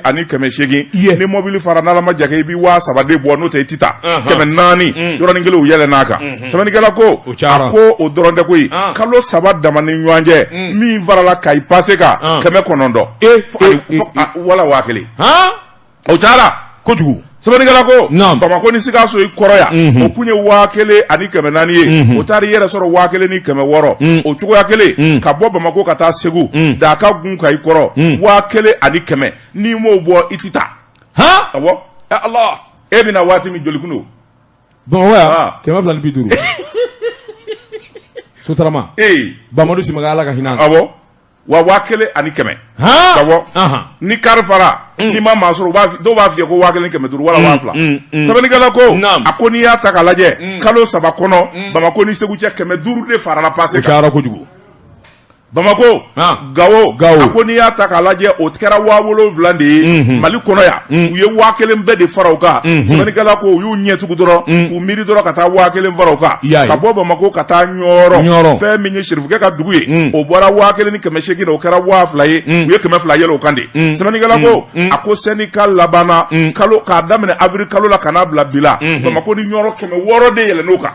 1800. Ni mobili fara, n'Ala ma ja kɛ, i bɛ 3000 de bɔ, n'o tɛ i tɛ taa. 400 yɔrɔnin kelen u yɛlɛnn'a kan. Sɛbɛnnikɛla ko, a ko o dɔrɔn tɛ koyi, kalo 3 dama ni ɲɔgɔn cɛ, min farala Kayi pase kan, 900 wala 1000, o cayara kojugu. Sɛbɛnnikɛla ko Bamakɔ ni Sikaso i kɔrɔ yan, o kun ye 1400 ye, o taara i yɛrɛ sɔrɔ 1600. O cogoya kelen, ka bɔ Bamakɔ ka taa Segu Daka gun Kayi kɔrɔ, 1100, n'i m'o bɔ i tɛ taa. Awɔ, Ala, e bɛna waati min, joli kun don? Bamakɔ yan, 250, Sotarama. Ee. Bamadu Simaga, Ala ka hinɛ. Awɔ, wa 1100. Awɔ, ni kari fara, n'i ma maa sɔrɔ, dɔw b'a f'i ye ko 1500 wala 2000. Sɛbɛnnikɛla ko, a ko n'i y'a ta k'a lajɛ, kalo 3 kɔnɔ, Bamakɔ ni Segu cɛ, 500 de farala pase kan. O cayara kojugu. Bamakɔ Gawo, a ko n'i y'a ta k'a lajɛ, o kɛra 7000 de ye. Mali kɔnɔ yan, u ye 1000 bɛɛ de fara o kan. Sɛbɛnnikɛla ko u y'u ɲɛ tugu dɔrɔn k'u miiri dɔrɔn ka taa 1000 fara o kan. Ka bɔ Bamakɔ ka taa Ɲɔrɔ, fɛn min ye Sirifukɛ ka dugu ye, o bɔra 1800 na, o kɛra 2000 ye, u ye 200 yɛlɛ o kan de. Sɛbɛnnikɛla ko, a ko syndicat labanna kalo k'a daminɛ avril kalo la ka n'a bila bi la, Bamakɔ ni Ɲɔrɔ, 600 de yɛlɛnn'o kan.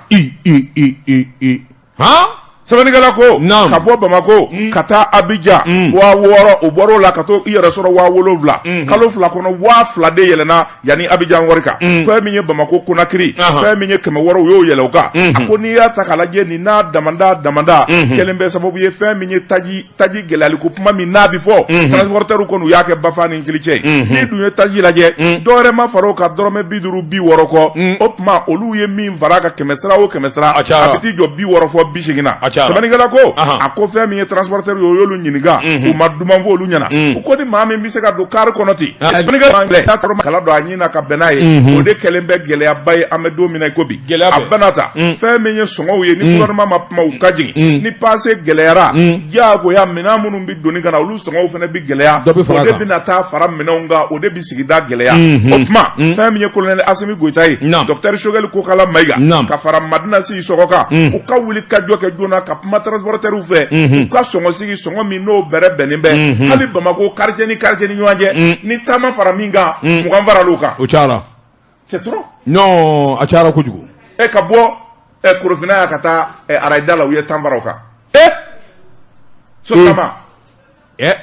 Sɛbɛnnikɛla ko ka bɔ Bamakɔ ka taa Abijan, 6000, o bɔr'o la ka to i yɛrɛ sɔrɔ 7000. Kalo 2 kɔnɔ, 2000 de yɛlɛnna yanni Abijan wari kan. Fɛn min ye Bamakɔ Konakiri, fɛn min ye 600, u y'o yɛlɛ o kan. A ko n'i y'a ta k'a lajɛ, nin n'a damada damada kɛlen bɛ sababu ye, fɛn min ye taji gɛlɛyali ko kuma min n'a bɛ fɔ, transporteurs kɔni u y'a kɛ bafa ni kilicɛ ye. N'i dun ye taji lajɛ, dɔwɛrɛ ma fara o kan dɔrɔmɛ 50 60 kɔ. O tuma olu ye min fara a kan, kɛmɛ sara o kɛmɛ sara, a bɛ t'i jɔ 60 fɔ 80 na. Sɛbɛnnikɛla ko, a ko fɛn min ye transporteur ye, o y'olu ɲininka, u ma duman fɔ olu ɲɛna. U ko ni maa min bɛ se ka don kari kɔnɔ ten, kala don a ɲin na ka bɛn n'a ye, o de kɛlen bɛ gɛlɛyaba ye an bɛ don min na i ko bi. A bɛna ta fɛn min ye sɔngɔw ye, ni gouvernement ma kuma u ka jigin, ni pase gɛlɛyara diyagoya, minɛn minnu bɛ doni ka na, olu sɔngɔw fana bɛ gɛlɛya, o de bɛna taa fara minɛnw kan, o de bɛ sigida gɛlɛya. O tuma fɛn min ye colonel Asimi Goyita ye, docteur Choguel Kokala Mayiga, ka fara Madina Sisɔkɔ kan, u ka wuli ka jɔ kɛ joona ka kuma transporteurs fɛ, u ka sɔngɔ sigi, sɔngɔ min n'o bɛrɛ bɛnnen bɛ. Hali Bamakɔ quartier ni quartier ni ɲɔgɔn cɛ, ni taama fara min kan, 20 faral'o kan. O cayara. C'est trop. Non, a cayara kojugu. E ka bɔ Korofina yan ka taa Arayida la, u ye 10 fara o kan. Sotrama.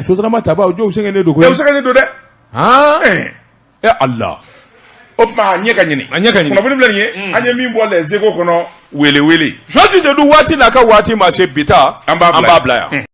Sotrama tabaw jɔw sɛgɛnnen don koyi. U sɛgɛnnen don dɛ. Han. Ala. O tuma a ɲɛ ka ɲini. A ɲɛ ka ɲini. Kunnafoni filɛ nin ye, an ye min bɔ Les Échos kɔnɔ, wele wele. Journaliste Seydou, waati n'a ka waati ma se bi ta, an b'a bila yan.